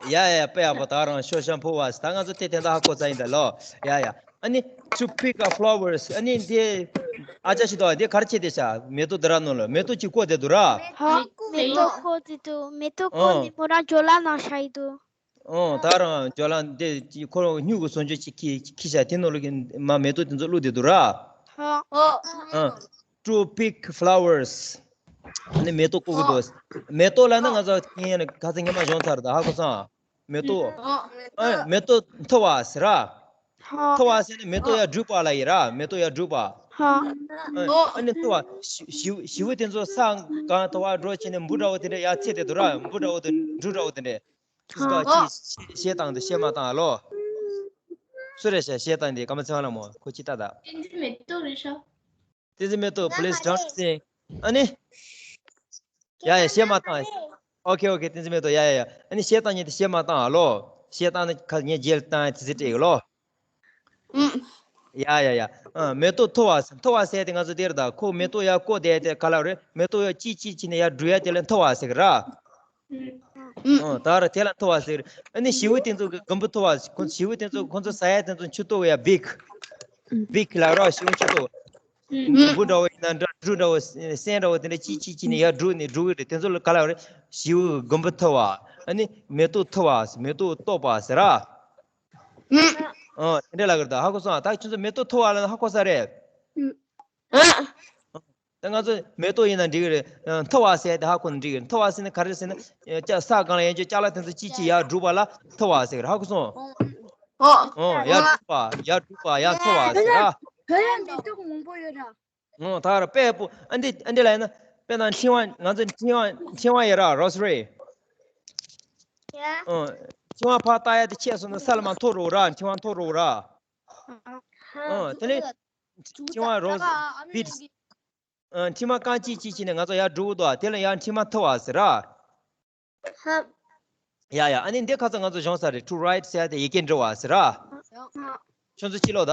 ཡ་ཡ་དཔེ་ཡག་པོ་ད་རང་ཤུ་ཤ་ཕུར་བ་ཟེར། ད་ང་ཚོ་དེ་དེ་འདྲ་ཧ་གོ་ཚར་ཡིན་ད་ལོ། ཡ་ཡ་ཨ་ནི་to pick a flowers ཨ་ནི་འདི་ཨ་ཅག་ཞིག་འདུག་འདི་ག་རེ་བྱེད་དེ་ཤ་མེ་ཏོག་འདི་ར་ནོ་ལོ་མེ་ཏོག་ཅིག་བཀོག་བསྡད་འདུག་ར། ཧ། མེ་ཏོག་བཀོག་བསྡད་འདུག་མེ་ཏོག་བཀོག་ནས་མོ་རང་ཇོ་ལ་ནང་བཞག་ཡི་འདུག་ཨོ་ད་རང་ཇོ་ལ་འདི་ཁོ་རང་སྨྱུ་གུ་བཟོ་བཅོས་ཅིག་ཁྱི་ཁྱི་ཤ་དེ་ནོ་ལོ་གི་མ་མེ་ཏོག་དེ་ཚོ་བླུགས་བསྡད་འདུག་ར། ཧ། ཨ། to pick flowers ཨ་ནི་མེ་ཏོག་བཀོག་གི་འདུག་མེ་ཏོག་ལ་ནི་ང་ཚོ་ངས་ནི་ཁ་ཚ་ཉི་མ་བྱུང་ཚར་ད་ཧ་གོ་སོང་། མེ་ཏོག་ཨ་མེ་ཏོག་འཐུ་བ་ཟེར་ར། འཐུ་བ་ཟེར་ནི་མེ་ཏོག་ཡར་སྒྲུག་པ་ལ་ཡིན་ར། མེ་ཏོག་ཡར་སྒྲུག་པ། ཨ་ནི་འཐུ་བ་ཞི་ཞི་ཞི་བོ་དེ་ཚོ་ས་གང་འཐུ་བ་འགྲོ་བྱས་ནས་འབུ་འདྲ་བོ་དེ་འདྲ་ཡར་ཚེ་དེ་འདུག་ར། འབུ་འདྲ་བོ་དེ་འབྲུ་འདྲ་བོ་དེ་འདྲ། ཅིག་ག་ཅིག་གཞས་བཏང་དེ་གཞས་མ་བཏང་ཨ་ལོ། སུ་རེད་ཤག་གཞས་བཏང་དེ་ཀ་མ་ཚེ་དབང་ལ་མོ་ཁོ་ཅི་ལྟ་ད། བསྟན་འཛིན་མེ་ཏོག་རེད་ཤག་བསྟན་འཛིན་མེ་ཏོག please don't sing ཨ་ནི། ཡ་ཡ་གཞས་མ་བཏང་། ཨོ་ཁེ་ཨོ་ཁེ་བསྟན་འཛིན་མེ་ཏོག་ཡ་ཡ་ཡ་ཨ་ནི་གཞས་བཏང་ཉིན་དེ་གཞས་མ་བཏང་ཨ་ལོ། གཞས་བཏང་ན་ཁ་ངས་རྗེས་ལ་བཏང་ཡ་དེ་ཚེ་སྤྲད་གི་ལོ། ཡ་ཡ་ཡ། ཨ་མེ་ཏོག་འཐུ་བ་འཐུ་བ་ཟེར་དེ་ང་ཚོ་དེར་ད་ཁོ་མེ་ཏོག་ཡར་བཀོག་བསྡད་དེ་ག་ལ་རེད། མེ་ཏོག་ཡར་ཅིག་ཅིག་ཅིག་ནས་ཡར་འབྲུ་ཡ་དེ་ལ་འཐུ་བ་ཟེར་གི་ར། ཨ་ད་ར་དེ་ལ་འཐུ་བ་ཟེར། ཨ་ནི་ཞི་བོ་དེ་ཚོ་གི་རྒན་པོ་འཐུ་བ་ཁོ་ཞི་བོ་དེ་ཚོ་ཁོ་ཚོ་ཟ་ཡ་དེ་ཚོ་མཆུ་ཏོ་ཡ་བིག་བིག་ལ་ར་ཞི་བོ་མཆུ་ཏོ། འབུ་འདྲ་བོ་ཡིན་ན་འདྲ་འབྲུ་འདྲ་བོ་སེན་འདྲ་བོ་དེ་འདྲ་ཅིག་ཅིག་ཅིག་ནས་ཡར་འབྲུ་ནས་འབྲུ་གི་རེད། དེ་ཚོ་ལ་ག་ལ་རེད། ཞི་བོ་གི་རྒན་པོ་འཐུ་བ། ཨ་ནི་མེ་ཏོག་འཐུ་བ་མེ་ཏོག་བཏོག་པ་ཟེར་ར། ཨ། དེ་འདྲ་ལ་གི་རེད་ད་ཧ་གོ་སོང་ཨ། ད་ཁྱོད་ཚོ་མེ་ཏོག་འཐུ་བ་ལ་ཧ་གོ་ས་རེད། ཨ། ད་ང་ཚོ་མེ་ཏོག་ཡིན་ན་འགྲིག་གི་རེད། ཨ། འཐུ་བ་ཟེར་དེ་ཧ་གོ་ན་འགྲིག་གི་རེད། འཐུ་བ་ཟེར་ན་ག་རེ་ཟེར་ན། ཨ། ཅ་ས་སྒང་ལ་ཡན་ཆད་ཅ་ལག་དེ་ཚོ་ཅིག་ཅིག་ཡར་སྒྲུག་པ་ལ་འཐུ་བ་ཟེར་གི་རེད། ཧ་གོ་སོང་། ཨོ། ཨོ་ཡར་སྒྲུག་པ་ཡར་སྒྲུག་པ་ཡར་འཐུ་བ་ཟེར་ར། བོད་ལ་མེ་ཏོག་མང་པོ་ཡོད་ར། ཨོ་ད་ར་དཔེ་པོ་ཨ་འདི་ཨ་འདི་ལ་ཡིན་ན་དཔེ་ན་འཕྲེང་བ་ང་ཚོ་འཕྲེང་བ་འཕྲེང་བ་ཡོད་ར་རོ་སི་རི། ཡ། ཨོ། འཕྲེང་བ་ཕར་བཏགས་ཡ་དེ་ཆད་སོང་ན་ས་ལ་མར་འཐོར་འགྲོ་ར། འཕྲེང་བ་འཐོར་འགྲོ་ར། ཨོ་དེ་ནས་འཕྲེང་བ་རོ་སི་བིཌ། ཨ། འཕྲེང་བ་རྐང་གཅིག་གཅིག་བྱས་ནས་ང་ཚོ་ཡར་འགྲོ་གི་འདུག་དེ་ལ་ཡར་འཕྲེང་བ་འཐུ་བ་ཟེར་ར། ཧ། ཡ་ཡ་ཨ་ནི་འདི་ཁ་ཚ་ང་ཚོ་བྱུང་ས་རེད། to write ཟེར་ཡ་དེ་ཡི་གེ་འབྲི་བ་ཟེར་ར། ཧ། ཁྱོད་ཚོ་ཅི་ལོ་ད།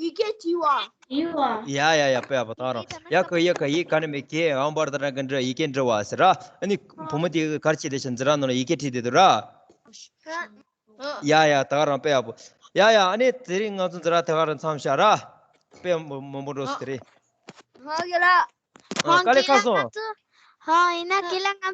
ཡིག་གེ་བྲིས་པ། ཡ་ཡ་ཡ། དཔེ་ཡག་པོ། ད་རང་ཡ་ག་ཡ་ག་ཡི་ག་ནས་མེད་ཀྱི་ཨམ་བར་ད་རང་གི་འདྲི་ཡི་གེ་འབྲི་བ་ཟེར་ར། ཨ་ནི་བུ་མོ་དེ་གར་ཆེ་དེ་ཆ་འཛི་ར་ནོ་ལ་ཡི་གེ་བྲིས་དེ་འདུག་ར། ཡ་ཡ། ད་ག་རང་དཔེ་ཡག་པོ། ཡ་ཡ། ཨ་ནི་དེ་རིང་ང་ཚོ་འཛི་ར་ད་ག་རང་མཚམས་བཞག་ར། དཔེ་མང་པོ་འགྲོ་སོང་དེ་རིང་། ཧ་གི་ལ། ཨ། དཀའ་ལས་ཁག་སོང་། ཧ། ཡིན་ན་གི་ལ་ང་